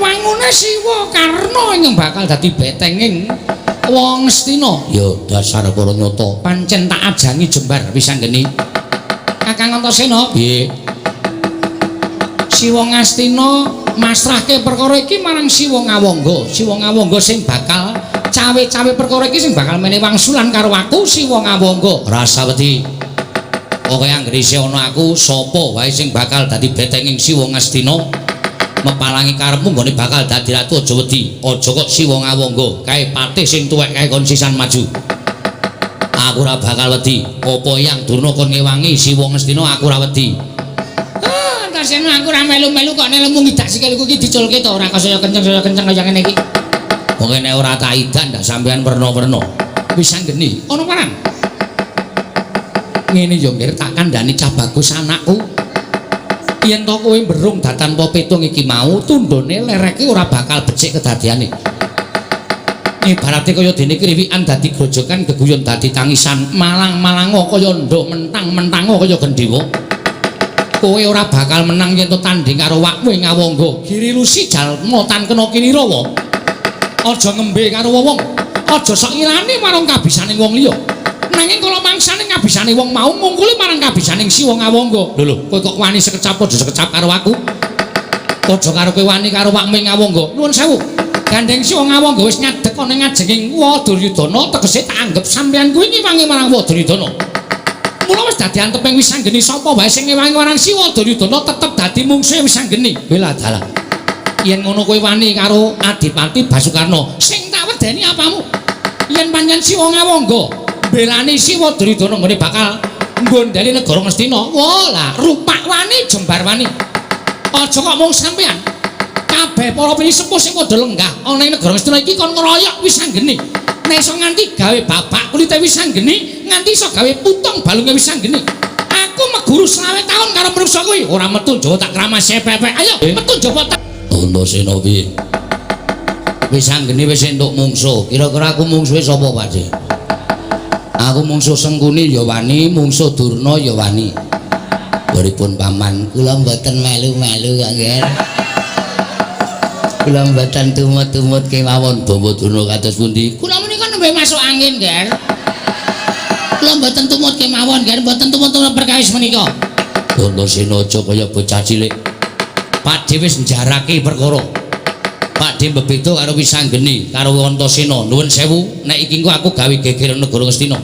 Wangune Siwa Karna ingkang bakal dadi betenging wong Ngastina. Ya dasar para nyata. Pancen tak ajangi jembar Wisanggeni. Kakang Antasena, piye? Siwa Ngastina masrahke perkara iki marang Siwa Ngawangga. Siwa Ngawangga sing bakal cawe-cawe perkara iki sing bakal menehi wangsulan karo aku Siwa Ngawangga. Rasa wedi. Pokoke anggere isih ana aku sapa wae sing bakal dadi betenging Siwa Ngastina mepalangi karepmu nggone bakal dadi ratu aja wedi. Aja kok Siwa Ngawangga kae patih sing tuwek kae kon sisan maju. Aku ora bakal wedi. Apa yang Durna kon ngewangi Siwa Ngastina aku ora wedi. Ah, Antasena aku ora melu-melu kok nek lemu ngidak sikilku iki diculke to ora kok saya kenceng kaya ngene iki. Pokoke nek ora tak idak ndak sampean werna-werna. Wisanggeni ana parang. Ngene yo nggir tak kandhani cah bagus anakku. Yen to kowe mberung datan tanpa petung iki mau tundhone lereke ora bakal becik kedadiane. Ibarate kaya dene kriwikan dadi grojokan geguyon dadi tangisan, malang-malango kaya nduk mentang-mentango kaya gendhewa. Kowe ora bakal menang yen to tanding karo wakmu ing Ngawangga. Girilusi jalma tan kena kinirawa. Aja ngembe karo wong. Aja sok ilane marang kabisane wong liya. Nanging kala mangsane ngabisane wong mau ngungkuli marang kabisaning Siwa Ngawangga. Lho lho, kowe kok wani sekecap padha sekecap karo aku? Padha karo kowe wani karo wakmu ing Ngawangga. Nuwun sewu. Gandeng Siwa Ngawangga wis ngadeg ana ngajenging Wa Duryudana, tegese tak anggep sampeyan kuwi ngewangi marang Wa Duryudana. Mula wis dadi anteping Wisanggeni sapa wae sing ngewangi marang Siwa Duryudana tetep dadi mungsuhe Wisanggeni. Kowe lah dalah. Yen ngono kowe wani karo Adipati Basukarna, sing tak wedeni apamu? Yen pancen Siwa Ngawangga mbelani Siwa Duryudana nggone bakal nggondheli negara Ngastina. Wah lah, rupak wani jembar wani. Aja kok mung sampeyan. Kabeh para pinisepuh sing padha lenggah ana ing negara Ngastina iki kon ngroyok Wisanggeni. Nek iso nganti gawe babak kulite Wisanggeni, nganti iso gawe putung balunge Wisanggeni. Aku meguru 20 taun karo manungsa kuwi, ora metu Jawa tak kramasi pepek. Ayo, metu Jawa tak Antasena piye? Wisanggeni wis entuk mungsuh. Kira-kira aku mungsuhe sapa, Pak De? Aku mungsuh Sengkuni ya wani, mungsuh Durna ya wani. Pripun paman? Kula mboten melu-melu kok, Nger. Kula mboten tumut-tumut kemawon. Bawa Durna kados pundi? Kula menika nembe masuk angin, Nger. Kula mboten tumut kemawon, Nger, mboten tumut-tumut perkawis menika. Antasena aja kaya bocah cilik. Pak De wis njarake perkara. Pak De mbebeda karo Wisanggeni, karo Antasena. Nuwun sewu, nek iki engko aku gawe geger negara Ngastina.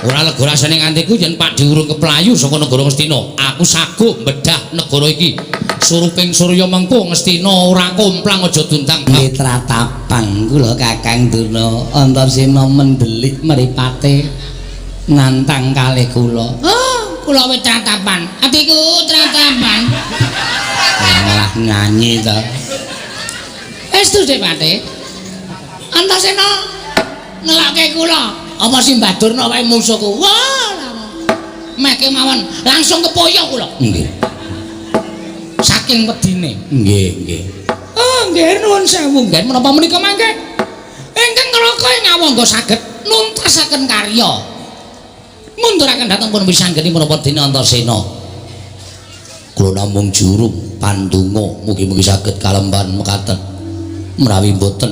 Ora lega rasane ngantiku yen Pak De urung keplayu saka negara Ngastina. Aku saguh mbedah negara iki. Suruping surya mengko Ngastina ora komplang aja dundang. Nggih tratapang kula Kakang Durna. Antasena mendelik mripate nantang kalih kula. Oh, kula wis tratapan. Atiku tratapan. Malah nyanyi to. Estu Dik Patih. Antasena ngelokke kula. Apa Simbah Durna wae mungsuhku? Wah, meke mawon langsung kepoyok kula. Nggih. Saking wedine. Nggih, nggih. Oh, nggih nuwun sewu nggih. Menapa menika mangke? Ingkang ngraka ing awangga saged nuntasaken karya. Munduraken dhateng pun wisanggeni menapa dene Antasena. Kula namung jurung pandonga mugi-mugi saged kalembahan mekaten. Menawi mboten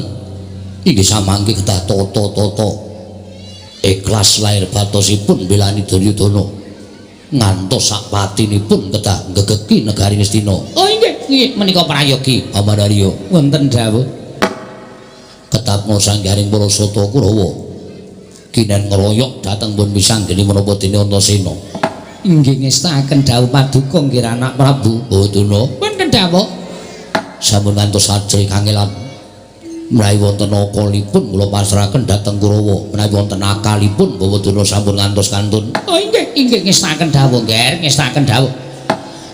inggih samangke kedah tata-tata ikhlas lahir batosipun belani Duryudana. Ngantos sak patinipun kedah nggegeki negari Ngastina. Oh inggih, nggih menika prayogi Paman Arya. Wonten dawuh. Ketapna sanggaring para sata Kurawa kinen ngroyok dhateng pun wisanggeni menapa dene Antasena. Inggih ngestakaken dawuh paduka nggih anak Prabu. Oh Durna. Wonten dawuh. Sampun ngantos ajrih kangelan. Menawi wonten akalipun kula pasrahaken dhateng Kurawa, menawi wonten akalipun Bawa Durna sampun ngantos kantun. Oh inggih, inggih ngestakaken dawuh nggih, ngestakaken dawuh.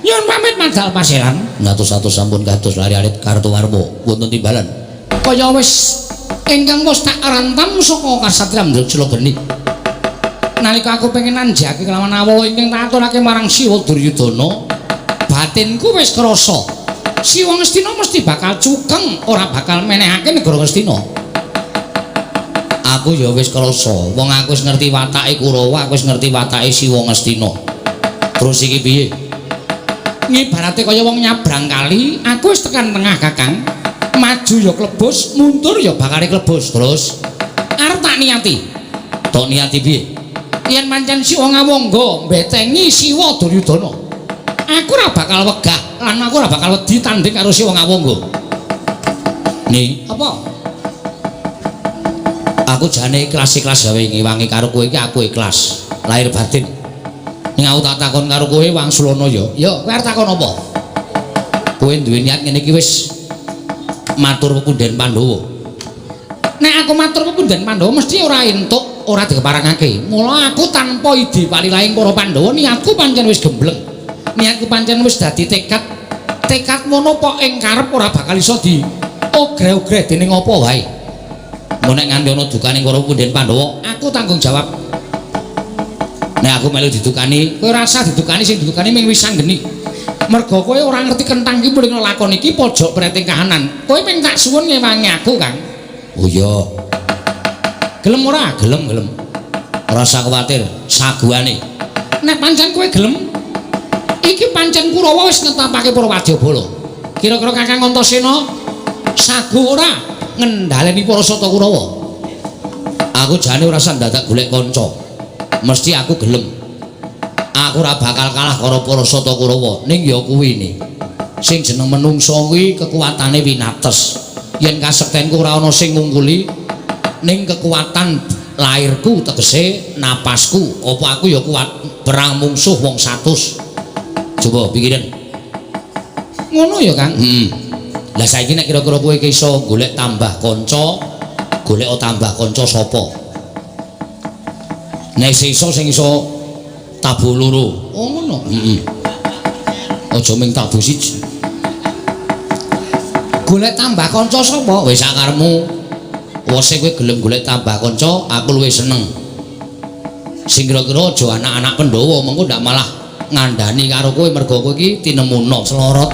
Nyuwun pamit madal paseran. Ngatos-atos sampun kados lari alit Kartowarma wonten timbalan. Kaya wis ingkang wis tak rantam saka kasatriyan Drajlageni. Nalika aku pengen nanjaki kelawan awala ingkang tak aturake marang Siwa Duryudana, batinku wis krasa. Siwa Ngastina mesti bakal cukeng, ora bakal menehake negara Ngastina. Aku ya wis krasa, wong aku wis ngerti watake Kurawa, aku wis ngerti watake Siwa Ngastina. Terus iki piye? Ngibarate kaya wong nyabrang kali, aku wis tekan tengah Kakang. Maju ya klebus, mundur ya bakale klebus. Terus arep tak niati. Tok niati piye? Yen pancen Siwa Ngawangga mbetengi Siwa Duryudana, aku ora bakal wegah lan aku ora bakal wedi tanding karo Siwa Ngawangga. Ni, apa? Aku jane ikhlas-ikhlas gawe ngewangi karo kowe iki aku ikhlas, lahir batin. Ning aku tak takon karo kowe wangsulana ya. Ya, kowe arep takon apa? Kowe duwe niat ngene iki wis matur pepundhen Pandhawa. Nek aku matur pepundhen Pandhawa mesti ora entuk, ora dikeparangake. Mula aku tanpa ide palilahing para Pandhawa niatku pancen wis gembleng. Niatku pancen wis dadi tekad. Tekad ngono po ing karep ora bakal iso di ogre-ogre dening apa wae. Mun nek nganti ana dukane para pepundhen Pandhawa, aku tanggung jawab. Nek aku melu didukani, kowe ora usah didukani, sing didukani ming wisanggeni. Merga kowe ora ngerti kentang iki mring lakon iki pojok preting kahanan. Kowe ping tak suwun ngewangi aku, Kang. Oh iya. Gelem ora? Gelem, gelem. Ora usah kuwatir, saguane. Nek pancen kowe gelem, iki pancen Kurawa wis netapake para wadyabala. Kira-kira Kakang Antasena sagu ora ngendhaleni para sata Kurawa? Aku jane ora usah dadak golek kanca. Mesti aku gelem. Aku ora bakal kalah karo para sata Kurawa. Ning ya kuwi ne. Sing jeneng menungsa kuwi kekuatane winates. Yen kasektenku ora ana sing ngungkuli, ning kekuatan lairku tegese napasku, apa aku ya kuat perang mungsuh wong 100. Coba pikirin. Ngono ya, Kang? Heeh. Lah saiki nek kira-kira kowe iso golek tambah kanca, golek tambah kanca sapa? Nek iso sing iso tabuh loro. Oh ngono. Heeh. Aja ming tabuh siji. Golek tambah kanca sapa? Wis sakarepmu. Wose kowe gelem golek tambah kanca, aku luwih seneng. Sing kira-kira aja anak-anak Pandhawa mengko ndak malah ngandani karo kowe mergo kowe iki tinemuna slorot.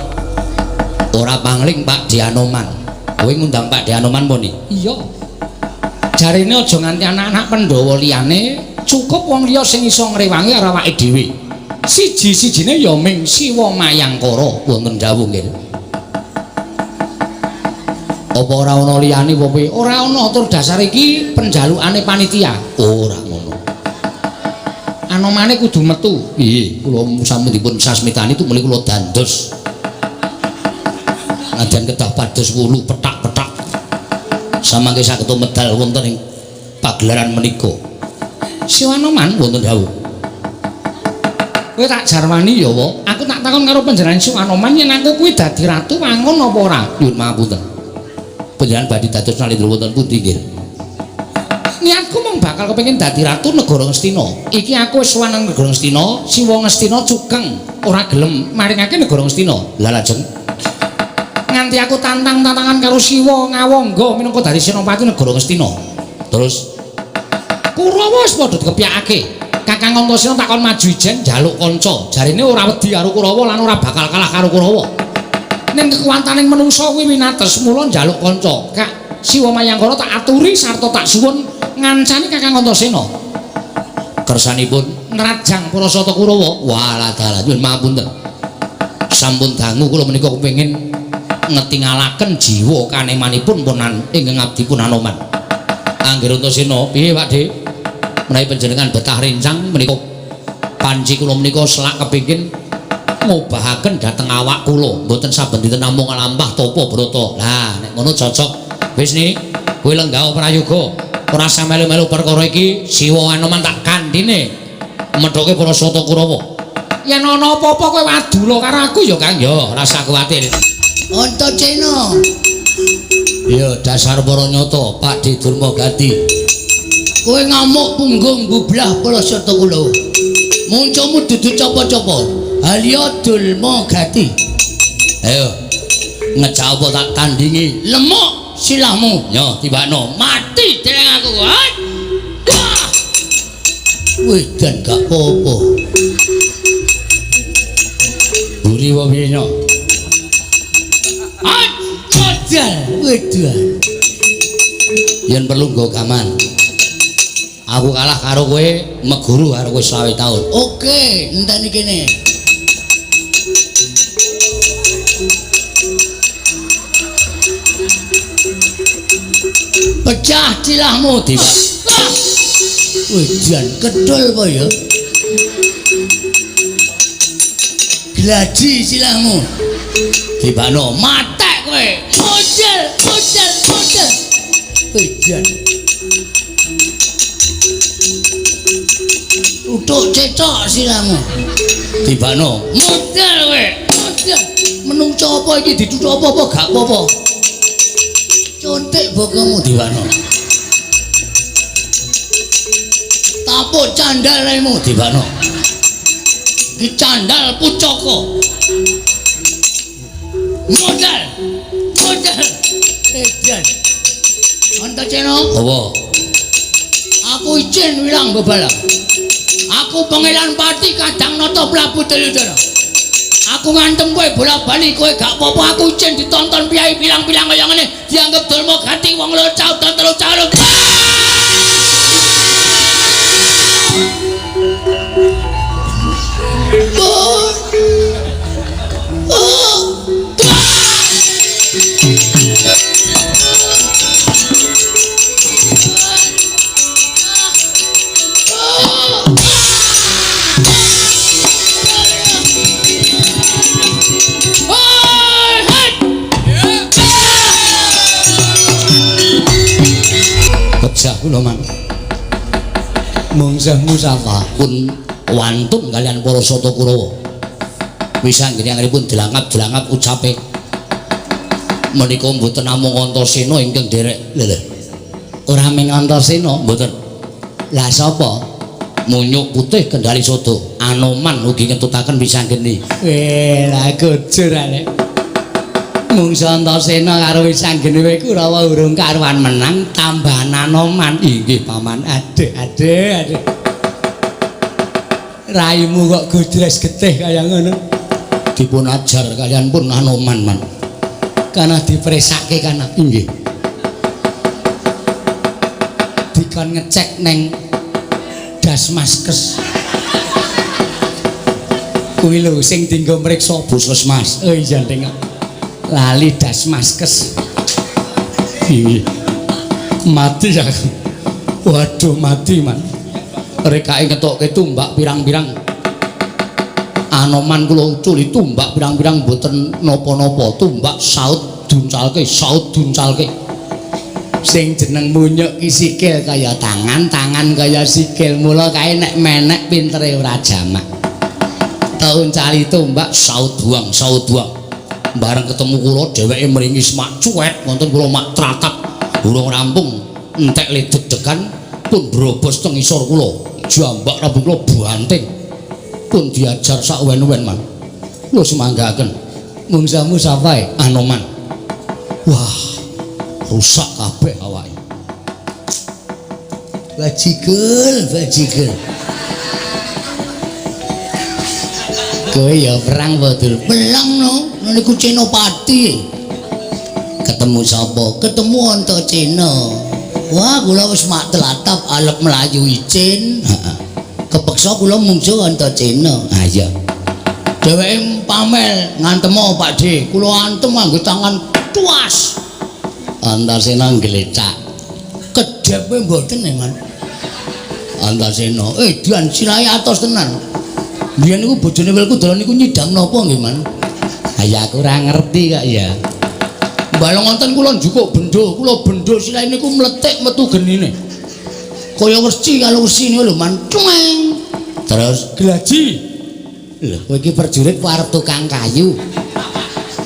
Ora pangling Pak Dianoman. Kowe ngundang Pak Dianoman po ni? Iya. Jarene aja nganti anak-anak Pandhawa liyane, cukup wong liya sing iso ngrewangi karo awake dhewe. Siji-sijine ya ming Siwa Mayangkara wonten dawuh nggih. Apa ora ana liyane apa piye? Ora ana, tur dasar iki penjalukane panitia. Ora ngono. Anomane kudu metu. Nggih, kula sampun dipun sasmitani tumuli kula dandos. Nadyan kedah pados wulu pethak-pethak. Samangke saged medal wonten ing pagelaran menika. Siwa Anoman wonten dawuh. Kowe tak jarwani ya, Wak. Aku tak takon karo panjenengan Siwa Anoman yen aku kuwi dadi ratu wangun apa ora? Nyuwun pangapunten. Panjenengan badhe dados nalindra wonten pundi nggih? Niatku mung bakal kepengin dadi ratu negara Ngastina. Iki aku wis sowan nang negara Ngastina, Siwa Ngastina cukeng ora gelem maringake negara Ngastina. Lah lajeng nganti aku tantang-tantangan karo Siwa Ngawangga minangka dadi senopati negara Ngastina. Terus Kurawa wis padha dikepyakake. Kakang Antasena takon maju ijen njaluk kanca. Jarine ora wedi karo Kurawa lan ora bakal kalah karo Kurawa. Ning kekuwataning menungsa kuwi winates, mula njaluk kanca. Kak Siwa Mayangkara tak aturi sarta tak suwun ngancani Kakang Antasena. Kersanipun nrajang para sata Kurawa. Walah dalah nyuwun pangapunten. Sampun dangu kula menika kepengin ngetingalaken jiwa kanemanipun pun ingkang abdi pun Anoman. Angger Antasena, piye Pak Dik? Menawi panjenengan betah rencang menika panci kula menika selak kepengin ngobahaken dhateng awak kula, mboten saben dinten namung nglampah tapa brata. Lah nek ngono cocok. Wis ni, kowe lenggah prayoga. Ora usah melu-melu perkara iki, Siwa Anoman tak kandhine methoke para sata Kurawa. Yen ana apa-apa kowe wadula karo aku ya Kang ya, ora usah kuwatir. Antasena. Ya dasar para nyata, Pak Di Durmagati. Kowe ngamuk punggung bublah para sata kula. Muncamu dudu capa-capa. Halya Durmagati. Ayo. Ngejak apa tak tandingi? Lemuk silahmu. Yo tibakno. Mati dereng aku. Wih, dan gak apa-apa. Buri wae piye nyo? Modal, wedan. Yen perlu nggo gaman. Aku kalah karo kowe, meguru karo kowe 20 taun. Oke, enteni kene. Pecah cilahmu, Tiba. Wedan kedul apa ya? Gladi silahmu. Tibakno, matek kowe. Modal, modal, modal. Wedan. Utuk cecok silahmu. Tibakno, modal kowe. Modal. Menungso apa iki dituthuk apa-apa gak apa-apa. Contek bokomu tibakno. Tapuk candal raimu tibakno. Iki candal pucaka. Modal. Modal. Edan. Antasena. Apa? Aku izin wilang bebalang. Aku Pangeran Pati Kadang Nata Prabu Duryudana. Aku ngantem kowe bola-bali kowe gak apa-apa. Aku izin ditonton piyai pilang-pilang kaya ngene dianggep Durmagati wong loro caudan telu calon. Pejah kula man. Mungsah musafah pun wantun kalian para sata Kurawa. Wis anggene-anggenipun dilangap-dilangap ucape. Menika mboten namung Antasena ingkang nderek. Lho lho. Ora mung Antasena, mboten. Lah sapa? Munyuk putih kendali sada. Anoman ugi ngentutaken wisanggeni. Weh, lah gojur arek. Mungsa Antasena karo wisanggeni wae Kurawa urung karuan menang tambahan Anoman. Inggih paman. Aduh, aduh, aduh. Raimu kok godres getih kaya ngono. Dipun ajar kalian pun Anoman, Man. Kana dipresake kana. Inggih. Dikon ngecek neng Dasmaskes. Kuwi lho sing dienggo mriksa Puskesmas. Oh iya ndeng. Lali Dasmaskes. Inggih. Mati aku. Waduh mati, Man. Rekake ngetokke tumbak pirang-pirang. Anoman kula uculi tumbak pirang-pirang mboten napa-napa, tumbak saut duncalke, saut duncalke. Sing jeneng munyuk ki sikil kaya tangan, tangan kaya sikil. Mula kae nek menek pintere ora jamak. Uncali tombak saut buang, saut buang. Bareng ketemu kula dheweke mringis mak cuwet, wonten kula mak tratap. Urung rampung entek le deg-degan pun brobos teng isor kula. Jambak rambut kula banting. Pun diajar sak wen-wen, Man. Kula semanggaken. Mungsamu sapa? Anoman. Wah, rusak kabeh awake. Bajigel, bajigel. Kowe ya perang apa, Dul? Perang no, niku Senopati. Ketemu sapa? Ketemu Antasena. Wah, kula wis mak telatap alep mlayu icin. Heeh. Kepeksa kula mungsuh Antasena. Ah iya. Dheweke pamel ngantemo Pak D. Kula antem nganggo tangan tuas. Antasena nglecak. Kedepe mboten Man. Antasena, edan sirahe atos tenan. Biyen niku bojone Welkudara niku nyidam napa nggih, Man? Ha ya aku ora ngerti kok ya. Balung wonten kula njukuk bendo, kula bendo sirahe niku mletik metu genine. Kaya wesi karo wesi niku lho, Man. Cueng. Terus glaji. Lho, kowe iki prajurit apa arep tukang kayu?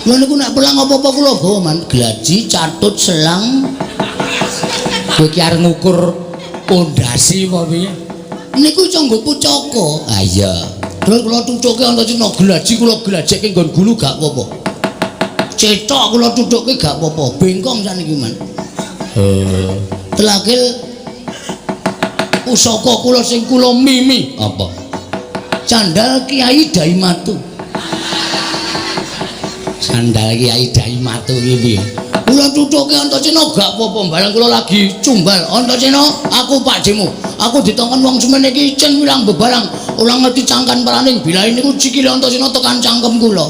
Lha niku nek pelang apa-apa kula gawa, Man. Glaji, catut, selang. Kowe iki arep ngukur pondasi apa piye? Niku iso nggo pucaka. Ah iya. Terus kula tutuke Antasena glaji kula glajekke nggon gulu gak apa-apa. Cetok kula tutuke gak apa-apa. Bengkong saniki, Man. Oh. Telakil pusaka kula sing kula mimi. Apa? Sandal Kiai Daimatu. Sandal Kiai Daimatu iki piye? Kula tutuke Antasena gak apa-apa, bareng kula lagi cumbal. Antasena, aku Pakdemu. Aku ditongkon wong semene iki icin wilang bebarang. Ora ngerti cangkan paraning bilahe niku sikile Antasena tekan cangkem kula.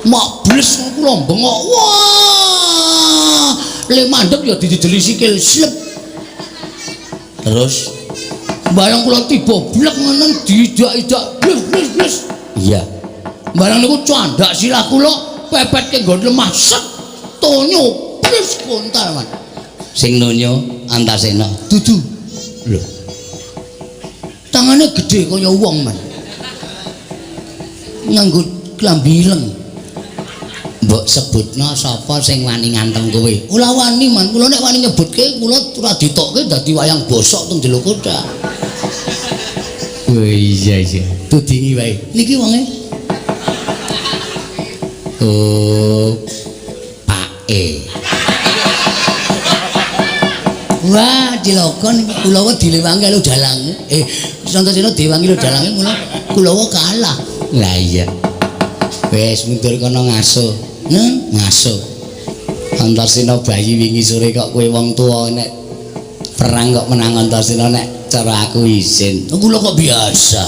Mak bles kula bengok. Wah! Le mandeg ya didideli sikil slep. Terus bareng kula tiba blek ngenen diidak-idak blus blus blus. Iya. Bareng niku candak sirah kula pepetke nggon lemah set. Tonyo plus kontal, Man. Sing nonyo Antasena. Dudu. Lho. Tangane gedhe kaya wong, Man. Nganggo klambi ireng. Mbok sebutno sapa sing wani ngantem kowe? Ora wani, Man. Kula nek wani nyebutke kula ora ditokke dadi wayang bosok teng jero kota. Oh iya iya. Tudingi wae. Niki wonge. Oh. Pak E. Wah, cilaka niki kula dilewangi karo dalange. Antasena diwangi karo dalange mula kula kalah. Lah iya. Wis mundur kono ngaso. Ngaso. Antasena bayi wingi sore kok kowe wong tuwa nek perang kok menang Antasena nek cara aku izin. Kula kok biasa.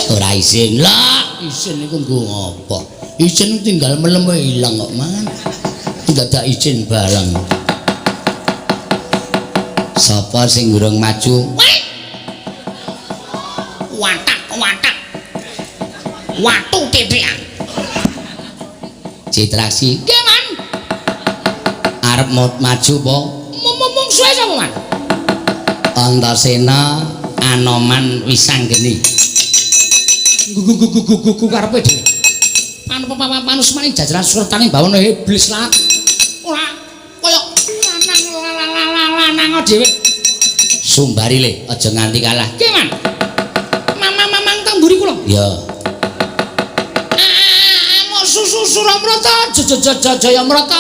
Ora izin. Lah, izin niku nggo ngapa? Izin tinggal melem wae ilang kok, Man. Dadak izin bareng. Sapa sing urung maju? Watak, watak. Watu titian. Citraksi. Nggih, Man. Arep maju apa? Mungsuhe sapa, Man? Antasena Anoman Wisanggeni. Gugu karepe dhewe. Panusmaning jajaran surtaning bawana iblis lah. Ora kaya lanang lanang dhewe. Sumbari le, aja nganti kalah. Nggih, Man. Mamang teng mburi kula. Ya. Amuk susu Suramrata Jayamrata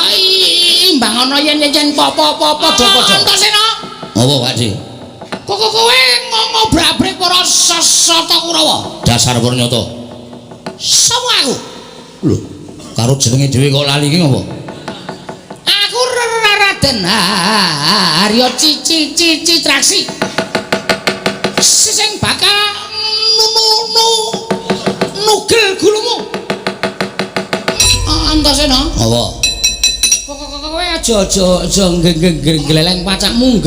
imbang ana yen-yen apa-apa padha-padha. Antasena. Apa, Pak Di? Kok kowe ngobrak-abrik para sasata Kurawa? Dasar pernyata. Sapa aku? Lho, karo jenenge dhewe kok lali iki ngopo? Aku Raden Arya Citraksi. Sing bakal nugel gulumu. Antasena. Apa? Kok kowe aja gleleng pacakmu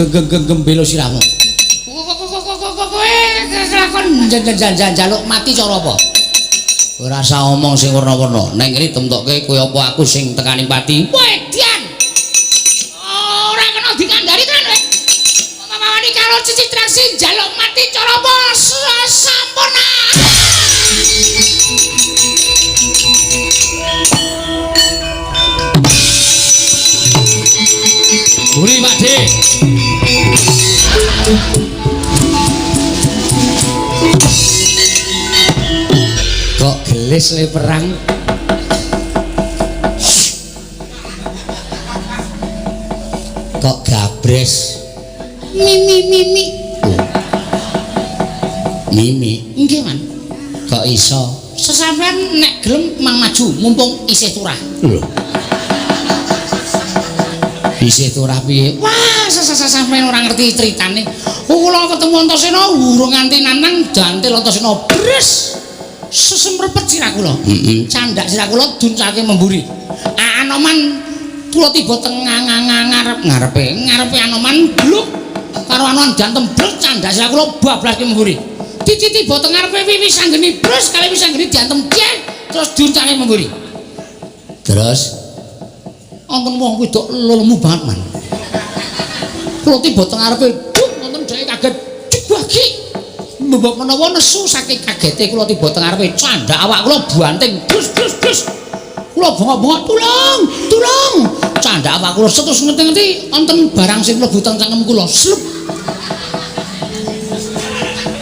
gembelo sirahmu. Kowe kelakon njaluk mati cara apa? Ora usah omong sing werna-werna. Neng kene temtokke kowe apa aku sing tekaning pati? Wedian. Ora kena dikandhari tenan kowe. Mamane karo Citraksi njaluk mati cara apa? Sampun. Kok gelis le perang? Kok gabres? Mimi mimi. Oh. Mimi. Nggih, Man. Kok iso? Sesampean nek gelem mang maju mumpung isih turah. Lho. Isih turah piye? Wah, sampean ora ngerti critane. Kula ketemu Antasena urung nganti nanang jantil Antasena bres. Sesemrepet sirah kula. Heeh. Candak sirah kula duncake memburi. Anoman kula tiba teng ngarep Ngarepe. ngarepe Anoman bluk karo Anoman jantem brek candak sirah kula bablaske memburi. Tiba teng ngarepe Wiwi Sanggeni brus kali Wiwi Sanggeni diantem cek terus diuncake memburi. Terus wonten wong wedok lelemu banget, Man. Kula tiba teng ngarepe duk wonten dheke kaget dibagi. Mbok menawa nesu saking kagete kula tiba teng ngarepe candak awak kula banting dus dus dus. Kula bengok-bengok tulung, tulung. Candak awak kula terus ngerti-ngerti wonten barang sing mlebu teng cangkem kula. Slup.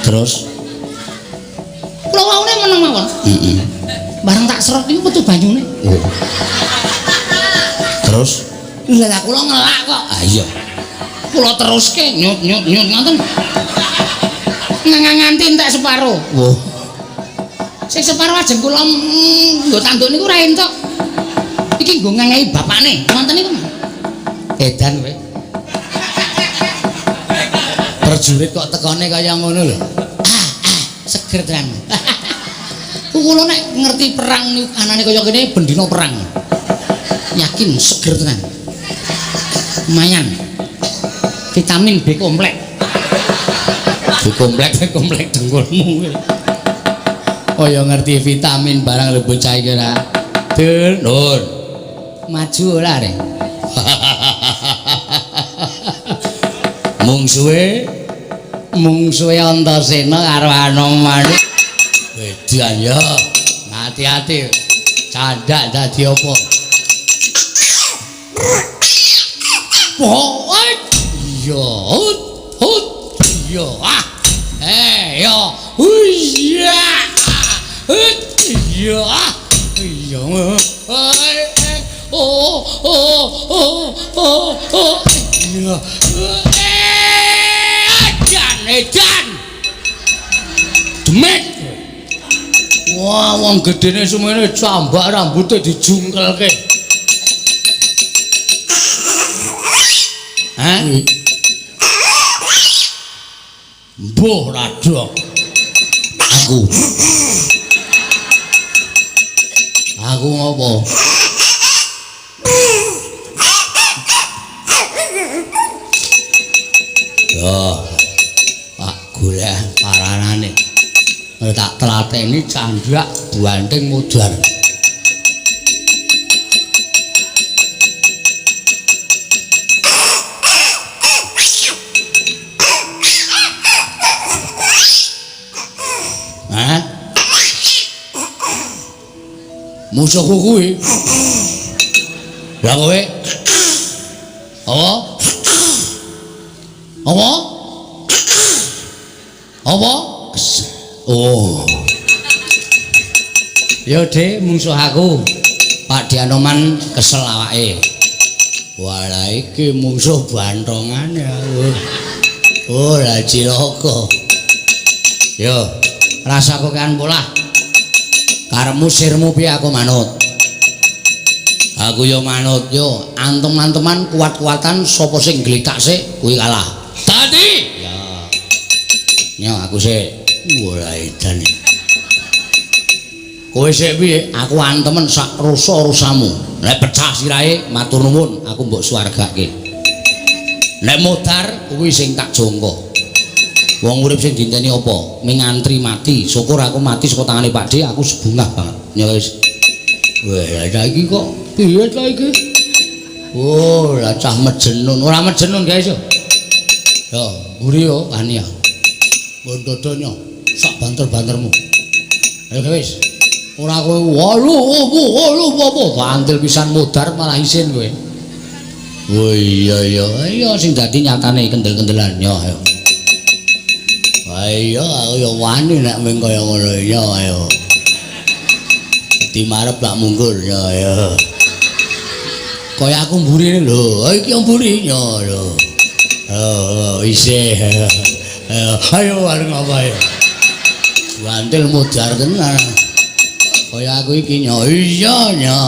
Terus kula waune meneng mawon. Heeh. Barang tak serot niku metu banyune. Oh. Terus lha kula ngelak kok. Ah iya. Kula teruske nyut nyut nyut ngoten. Nganti entek separo. Oh. Sing separo ajeng kula nggo tanduk niku ora entuk. Iki nggo ngengehi bapakne. Ngoten niku. Edan kowe. Prajurit kok tekone kaya ngono lho. Seger tenan. Kula nek ngerti perang niku anane kaya kene bendina perang. Yakin seger tenan. Lumayan. Vitamin B komplek. B komplek, B komplek dengkulmu kowe. Oh ya ngerti vitamin barang lho bocah iki ora. Dul, Nur. Maju ora, Rek. Mungsuhe mungsuhe Antasena karo Anoman. Wedan ya. Hati-hati. Candak dadi apa? Oh, iya, hut, hut, iya, ah, eh, yo, iya, hut, iya, ah, iya, oh, oh, oh, oh, oh, iya, edan, edan, Demit. Wah, wong gedene semene cambak rambute dijungkelke. Hah? Mbuh radok. Aku. Aku ngopo? Yo. Pak golek paranane. Tak tlateni candhak buanting mudhar. Hah? Musuhku kuwi. Lah kowe? Apa? Apa? Apa? Oh. Yo, Dik, mungsuh aku. Pak Dianoman kesel awake. Walah iki mungsuh bantongane aku. Oh, lah cilaka. Yo, rasa kokean polah. Karepmu sirmu piye aku manut. Aku yo manut yo, antem-anteman kuat-kuatan sapa sing gletak sik kuwi kalah. Dadi. Ya. Yo aku sik. Wah, edan. Kowe sik piye? Aku antemen sak rusa-rusamu. Nek pecah sirahe matur nuwun, aku mbok swargake. Nek modar kuwi sing tak jongko. Wong urip sing dinteni apa? Ming ngantri mati. Syukur aku mati saka tangane Pak D, aku sebungah banget. Ya wis. Wah, lah iki kok piye ta iki? Oh, lah cah mejenun. Ora mejenun guys yo. Yo, mburi yo wani ya. Mbon dodonyo sak banter-bantermu. Ayo wis. Ora kowe walu opo walu apa bantil pisan modar malah isin kowe. Oh iya iya, iya sing dadi nyatane kendel-kendelan ya ayo. Ayo aku ya wani nek mung kaya ngono ya ayo. Di marep tak mungkur ya ayo. Kaya aku mburine lho, iki mburi ya lho. Oh, isih. Ayo arep ngapa ya? Gantil modar tenan. Kaya aku iki nya iya nya.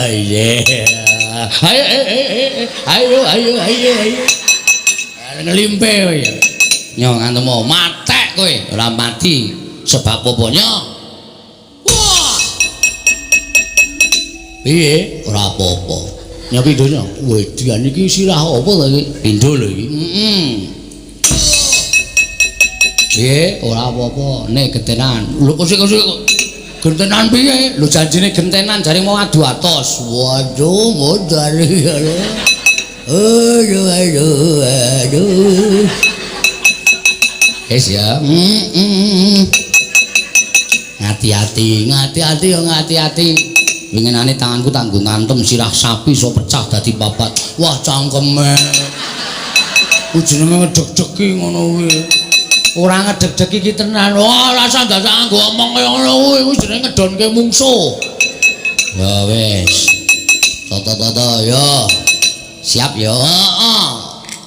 Iya. Ayo ayo ayo ayo ayo. Ngelimpe kowe ya. Nyo ngantemo matek kowe, ora mati sebab apa nyo? Wah. Piye? Ora apa-apa. Nyo pindho nyo. Wedian iki sirah apa to iki? Pindho lho iki. Heeh. Piye? Ora apa-apa. Nek gentenan. Lho kok sik gentenan piye? Lho janjine gentenan jare mau adu atos. Waduh, modar ya. Aduh, aduh, aduh. Wis ya. Ngati-ati, ngati-ati yo ngati-ati. Winginane tanganku tanggo ngantem sirah sapi iso pecah dadi papat. Wah, cangkeme. Ku jenenge ngedeg-degi ngono kuwi. Ora ngedeg-degi iki tenan. Wah, rasa dadak nganggo omong kaya ngono kuwi, kuwi jenenge ngedonke mungsuh. Ya wis. Toto-toto ya. Siap ya. Heeh.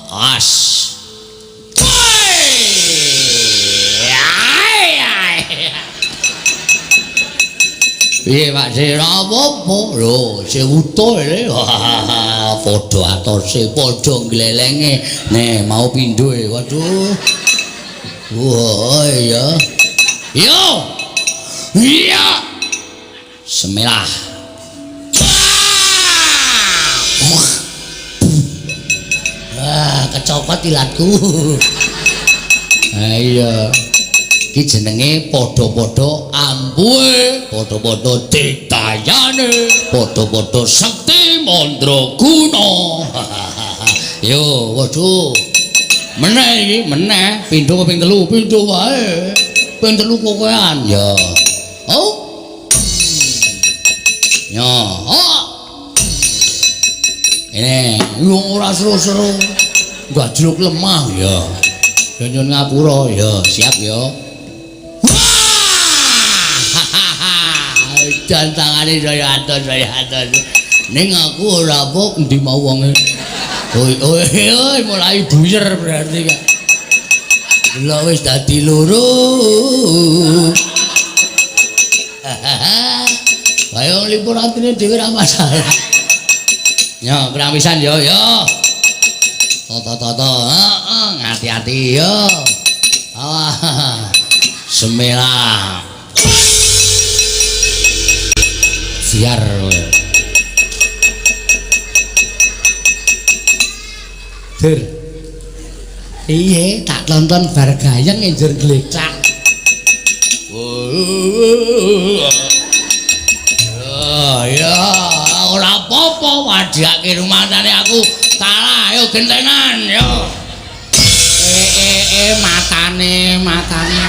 As. Piye Pak Sira apa-apa? Lho, sing utuh e. Padha atose, padha glelenge. Nih, mau pindho e. Waduh. Wah, iya. Yo. Iya. Semilah. Wah, kecokot ilatku. Ha iya. Iki jenenge padha-padha ampuhe, padha-padha ditayane, padha-padha sekti mandraguna. Yo, waduh. Meneh iki, meneh. Pindho apa ping telu? Pindho wae. Ping telu kokean. Ya. Oh. Yo. Oh. Ini wong ora seru-seru. Gajluk lemah ya. Ya nyun ngapura ya, siap ya. Dan tangane saya atos, saya atos. Ning aku ora apa endi mau wonge. Oi oi oi mulai buyer berarti kak. Delok wis dadi loro. Ayo lipur atine dhewe ra masalah. Yo kurang pisan yo yo. Toto-toto, heeh, ngati-ati yo. Ah. Semilah. Siar kowe. Dur. Piye tak tonton bar gayeng enjur glecak. Oh ya, ora apa-apa wadhake rumatane aku kalah ayo gentenan yo. Matane, matane.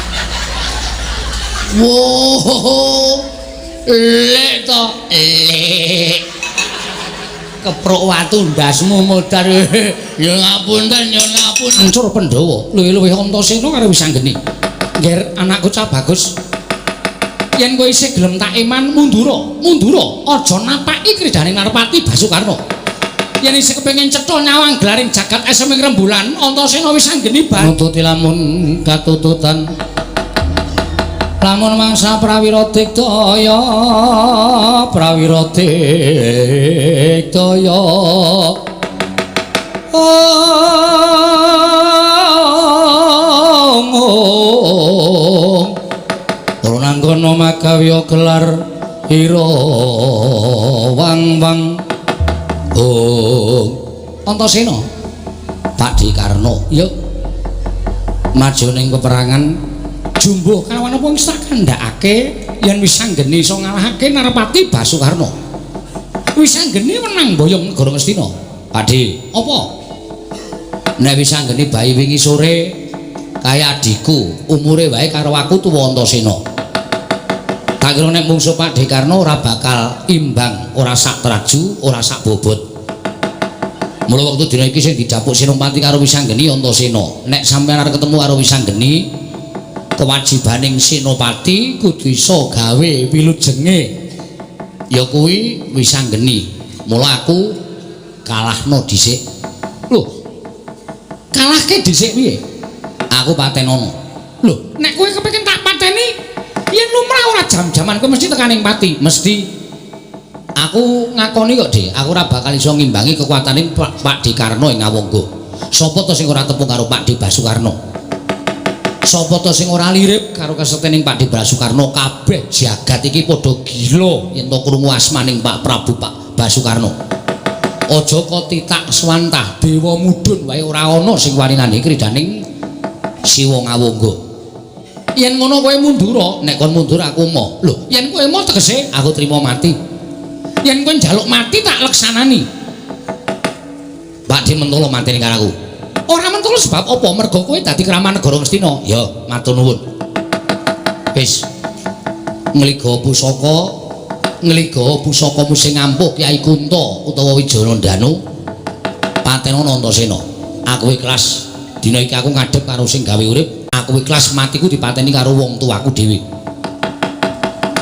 Wo. Lek to, lek. Keprok watu ndasmu modar. Ya ngapunten, ya ngapun. Hancur Pandhawa, luwih-luwih Antasena karo Wisanggeni. Ngger anakku cah bagus. Yen kowe isih gelem tak iman mundura, mundura, aja napaki kridane Narpati Basukarna. Yen isih kepengin cetha nyawang gelaring jagat esem ing rembulan, Antasena Wisanggeni ban nututi lamun katututan. Lamun mangsa prawira digdaya, prawira digdaya. Ong ora nanggono magawya gelar ira wang-wang. Ong Antasena Pak Dikarno yo maju ning peperangan jumbuh kawan apa wis tak kandhakake yen Wisanggeni iso ngalahake Narpati Basukarna. Wisanggeni menang boyong negara Ngastina. Pakde, apa? Nek Wisanggeni bayi wingi sore kaya adhiku, umure wae karo aku tuwa Antasena. Tak kira nek mungsuh Pak Dekarno ora bakal imbang, ora sak traju, ora sak bobot. Mula wektu dina iki sing didapuk Senopati karo Wisanggeni Antasena. Nek sampeyan arep ketemu karo Wisanggeni, kewajibaning Senopati kudu iso gawe wilujenge. Ya kuwi Wisanggeni. Mula aku kalahno dhisik. Lho. Kalahke dhisik piye? Aku patenono. Lho, nek kowe kepengin tak pateni, yen lumrah ora jam-jaman kowe mesti tekaning pati, mesti. Aku ngakoni kok, Dik, aku ora bakal iso ngimbangi kekuatane Pak D Karno ing Ngawangga. Sapa to sing ora tepung karo Pak D Basukarno? Sapa to sing ora lirip karo kasektening Pak D Basukarno? Kabeh jagat iki padha gila yen to krungu asmaning Pak Prabu Pak Basukarno. Aja kok titak swantah dewa mudhun wae ora ana sing wani nandhingi kridaning Siwa Ngawangga. Yen ngono kowe mundur, nek kon mundur aku moh. Lho, yen kowe moh tegese aku trimo mati. Yen kowe njaluk mati tak leksanani. Pak D mentolo mateni karo aku. Ora mentolo sebab apa? Mergo kowe dadi kraman negara Ngastina. Ya, matur nuwun. Wis. Ngliga pusaka, ngliga pusakamu sing ampuh Kyai Kunta utawa Wijanandanu. Patenono Antasena. Aku ikhlas. Dina iki aku ngadhep karo sing gawe urip, aku ikhlas matiku dipateni karo wong tuaku dhewe.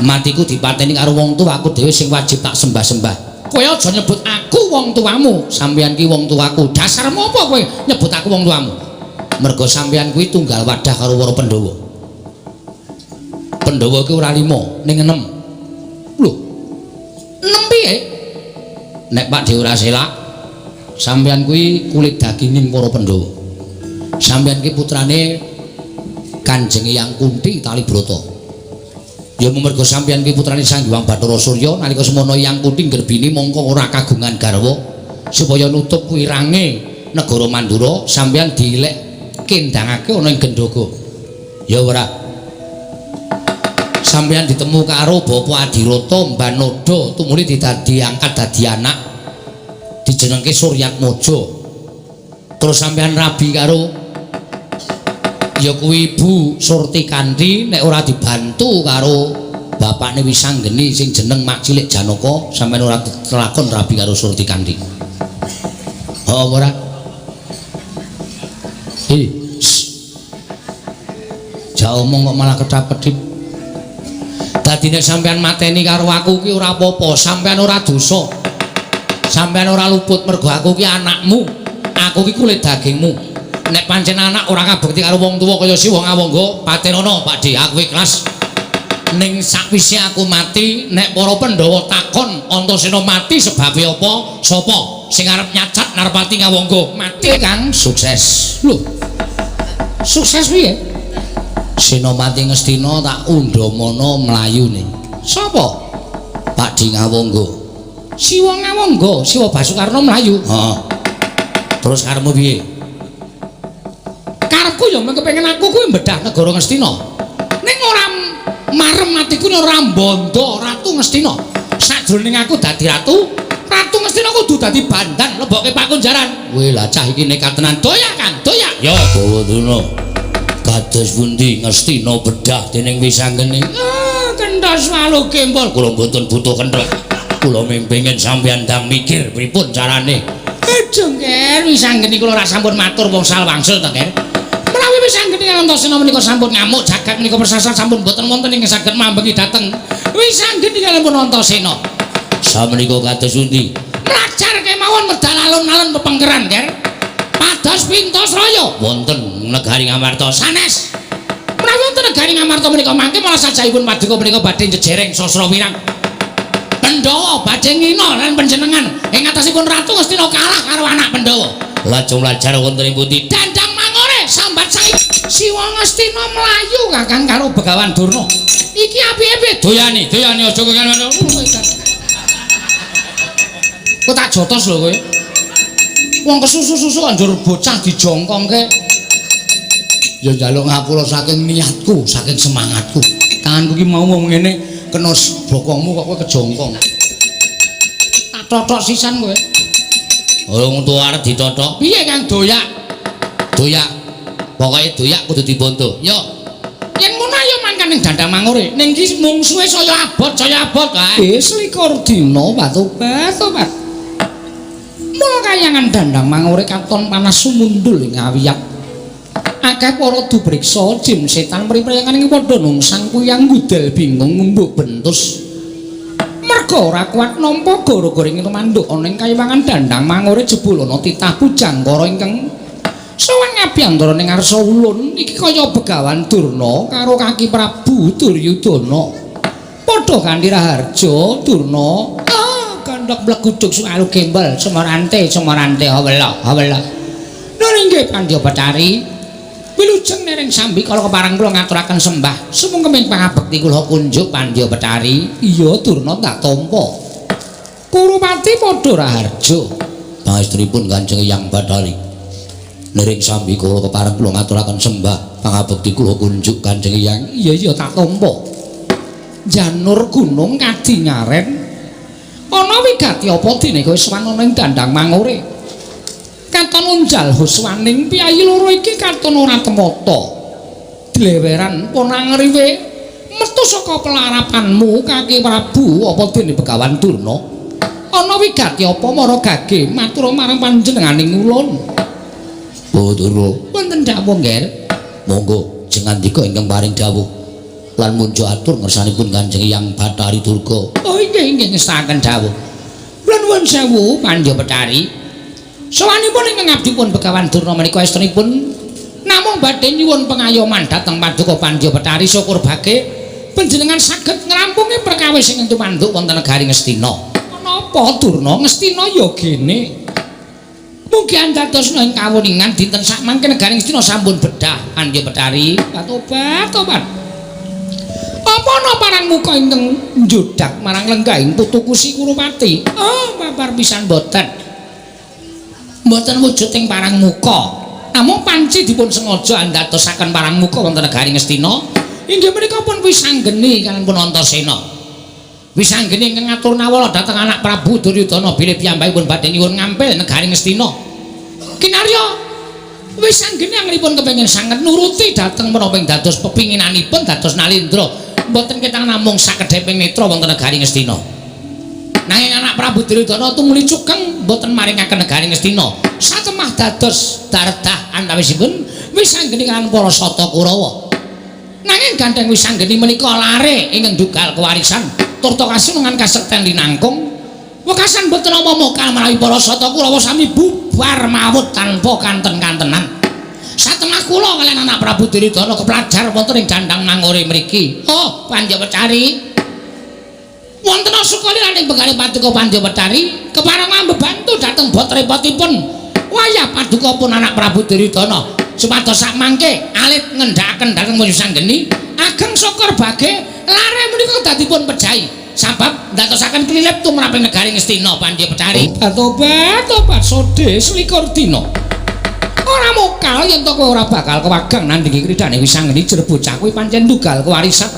Matiku dipateni karo wong tuaku dhewe sing wajib tak sembah-sembah. Kowe aja nyebut aku wong tuamu, sampeyan ki wong tuaku. Dasarmu apa kowe nyebut aku wong tuamu? Mergo sampeyan kuwi tunggal wadah karo para Pandhawa. Pandhawa ki ora 5, ning 6. Lho. 6 piye? Nek Pak D ora selak, sampeyan kuwi kulit daginging para Pandhawa. Sampeyan ki putrane Kanjeng Hyang Kunti Talibrata. Ya mergo sampeyan ki putrane Sang Hyang Bathara Surya, nalika semono Hyang Kunti nggerbini mongko ora kagungan garwa supaya nutup wirange negara Mandura, sampeyan dilek kendangake ana ing Gendhoga. Ya ora. Sampeyan ditemu karo Bapak Adirata Mbanoda tumuli didadi angkat dadi anak dijenengke Suryatmaja. Terus sampeyan rabi karo ya kuwi Ibu Surti Kanthi, nek ora dibantu karo bapakne Wisanggeni sing jeneng Mak Cilik Janaka, sampeyan ora kelakon rabi karo Surti Kanthi. Oh ora? Jak omong kok malah kedap-kedip. Dadi nek sampeyan mateni karo aku ki ora apa-apa, sampeyan ora dosa. Sampeyan ora luput mergo aku ki anakmu. Aku ki kulit dagingmu. Nek pancen anak ora kabekti karo wong tuwa kaya Siwa Ngawangga, patenono Pak D, aku ikhlas. Ning sakwise aku mati, nek para Pandhawa takon Antasena mati sebabe apa? Sapa sing arep nyacat Narpati Ngawangga? Mati Kang, sukses. Lho. Sukses piye? Senopati Ngastina tak undhamana mlayune. Sapa? Pak D Ngawangga. Siwa Ngawangga, Siwa Basukarno mlayu. Heeh. Terus karepmu piye? Karepku ya mung kepengin aku kuwi mbedah negara Ngastina. Ning ora marem atiku ora mbondo Ratu Ngastina. Sajroning aku dadi ratu, Ratu Ngastina kudu dadi bandan lebokke pakunjaran. Weh lah cah iki nekat tenan. Doyak Kang, doyak. Ya bawa. Kados pundi Ngastina bedah dening Wisanggeni? Ah, kenthos walu gembol. Kula mboten butuh kenthel. Kula mimpingin sampeyan ndang mikir pripun carane. Aduh, Nger, Wisanggeni kula ora sampun matur wangsul wangsul to, Nger. Menawi Wisanggeni Antasena menika sampun ngamuk jagat menika persasat sampun boten wonten ingkang saged mambengi dhateng Wisanggeni kalampun Antasena. Samenika kados pundi? Mlajar kemawon medal alun-alun pepengkeran, Nger. Pados Pintasraya wonten negari Ngamarta sanes. Menawi wonten negari Ngamarta menika mangke malah sajahipun paduka menika badhe jejereng sasra wirang. Pandhawa badhe ngina lan panjenengan ing atasipun Ratu Ngastina kalah karo anak Pandhawa. Lajeng mlajar wonten ing pundi? Dandang Mangore sambat sang Siwa Ngastina mlayu Kakang karo Begawan Durna. Iki apike piye? Doyani, doyani aja kowe ngono. Kok tak jotos lho kowe. Wong kesusu-susu anjur bocah dijongkongke. Ya njaluk ngapura saking niatku, saking semangatku. Tanganku ki mau ngomong ngene kena bokongmu kok kowe kejongkong. Tak totok sisan kowe. Wong tuwa arep ditotok. Piye Kang doyak? Doyak. Pokoke doyak kudu dibondo. Yo. Yen ngono ayo mangkan ning Dandang Mangore. Ning iki mungsuhe saya abot, saya abot kae. Wis 21 dina watobat, tobat. Mula kayangan Dandang Mangure katon panas sumundul ing awiyat. Akeh para dubriksa jin setan mriprayangan ing padha nungsang kuyang gudel bingung ngumbuk bentus. Merga ora kuat nampa gara-gara ing tumanduk ana ing kayiwangan Dandang Mangure jebul ana titah Pujangkara ingkang sowan ngabiyantara ning ngarsa ulun iki kaya Begawan Durna karo Kaki Prabu Duryudana. Padha kanthi raharja Durna, ah gandhok mleguduk suwalu gembel semorante semorante hawela hawela. Nun inggih Pandya Bathari. Wilujeng nereng sambi kala kepareng kula ngaturaken sembah sumungkeming pangabekti kula kunjuk Pandya Bathari. Iya Durna tak tampa. Kurupati padha raharja. Pangestripun Kanjeng Hyang Bathari. Nering sambi kala kepareng kula ngaturaken sembah pangabekti kula kunjuk Kanjeng Hyang. Iya iya tak tampa. Janur gunung kadingaren ana wigati apa dene kowe sowan ana ing Dandang Mangure. Katon unjal huswaning piyayi loro iki katon ora temata. Dleweran ponangriwe metu saka pelarapanmu Kaki Prabu apa dene Begawan Durna. Ana wigati apa mara gage matur marang panjenenganing ulun. Oh Durna, wonten dawuh nggih. Monggo jengandika ingkang paring dawuh. Lan munjuk atur ngersanipun Kanjeng Hyang Bathari Durga. Oh inggih inggih ngestakaken dawuh. Kula nuwun sewu Pandya Bathari. Sowanipun ingkang abdipun Begawan Durna menika estunipun namung badhe nyuwun pengayoman dhateng paduka Pandya Bathari syukur bage panjenengan saged ngrampungi perkawis ingkang tumanduk wonten negari Ngastina. Napa Durna Ngastina ya gene. Mugi andadosna ing kawuningan dinten sakmangke negari Ngastina sampun bedah Pandya Bathari. Tobat tobat. Apa ana parang muka ingkang njodak marang lenggahing putuku si Kurupati? Oh, babar pisan mboten. Mboten wujud ing parang muka. Namung panci dipun sengaja andadosaken parang muka wonten negari Ngastina. Inggih menika pun wisanggeni kaliyan pun Antasena. Wisanggeni ingkang ngatur nawala dhateng anak Prabu Duryudana bilih piyambakipun badhe nyuwun ngampil negari Ngastina. Kinarya wisanggeni anggenipun kepengin sanget nuruti dhateng menapa ing dados pepinginanipun dados Nalendra. Mboten ketang namung sakedheping netra wonten negari Ngastina. Nanging anak Prabu Duryudana tumuli cukeng mboten maringaken negari Ngastina. Satemah dados dardah antawisipun wisanggeni kaliyan para Sata Kurawa. Nanging gandheng wisanggeni menika lare ingkang dugal kewarisan turta kasunungan kasekten linangkung. Wekasan mboten apa mokal menawi para Sata Kurawa sami bubar mawut tanpa kanten-kantenan. Satemah kula kaliyan anak Prabu Duryudana keplajar wonten ing Dandang Mangure mriki. Oh, Pandya Bathari. Wonten sukalilaning benggale paduka Pandya Bathari kepareng ambebantu dhateng bot repotipun wayah paduka pun anak Prabu Duryudana supados sakmangke alit ngendhakaken dhateng Wisanggeni ageng syukur bage lare menika dadipun pejahi sabab ndadosaken klilip tumraping negari Ngastina Pandya Bathari. Tobat tobat sode selikur dina. Ora mokal yen to kowe ora bakal kewagang nandhingi kridane Wisanggeni jer bocah kuwi pancen dugal kewarisan.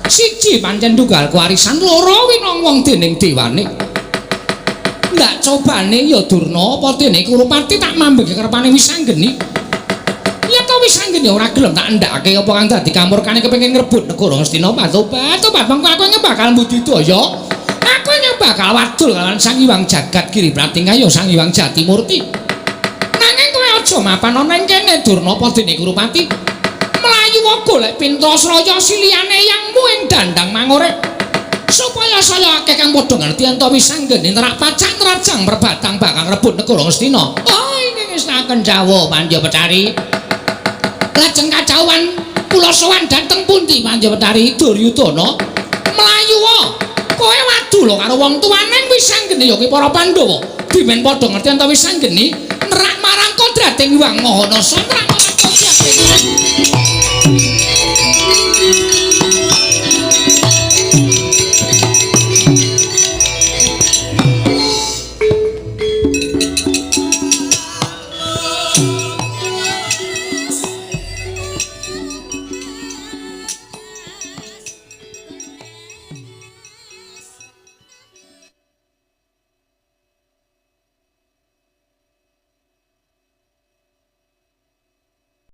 Siji pancen dugal kewarisan, loro winong wong dening dewane. Ndak cobane ya Durna apa dene Kurupati tak mambegi kerepane Wisanggeni. Ya to Wisanggeni ora gelem tak endhake apa kang dadi kamurkane kepengin ngrebut negara Ngastina. Tobat tobat mengko aku ing bakal mbudidaya. Aku ing bakal wadul kalawan Sang Hyang Jagat Giri Pratingkaya Sang Hyang Jatimurti. Nanging kowe aja mapan ana ing kene Durna apa dene Kurupati. Mlayu golek Pintasraya siliyane yangmu ing Dandang Mangure supaya saya akeh kang padha ngerti yen to Wisanggeni nerak pacak nerajang perbatang bakal rebut negara Ngastina. Oh inggih ngestakaken dawuh Pandya Bathari. Lajeng kajauhan kula sowan dhateng pundi Pandya Bathari? Duryudana mlayu kowe wadul karo wong tuwane Wisanggeni ya ki para Pandhawa. Dimen padha ngerti yen to Wisanggeni nerak marang kodrating Hyang Maha Nasa nerak marang kodrating.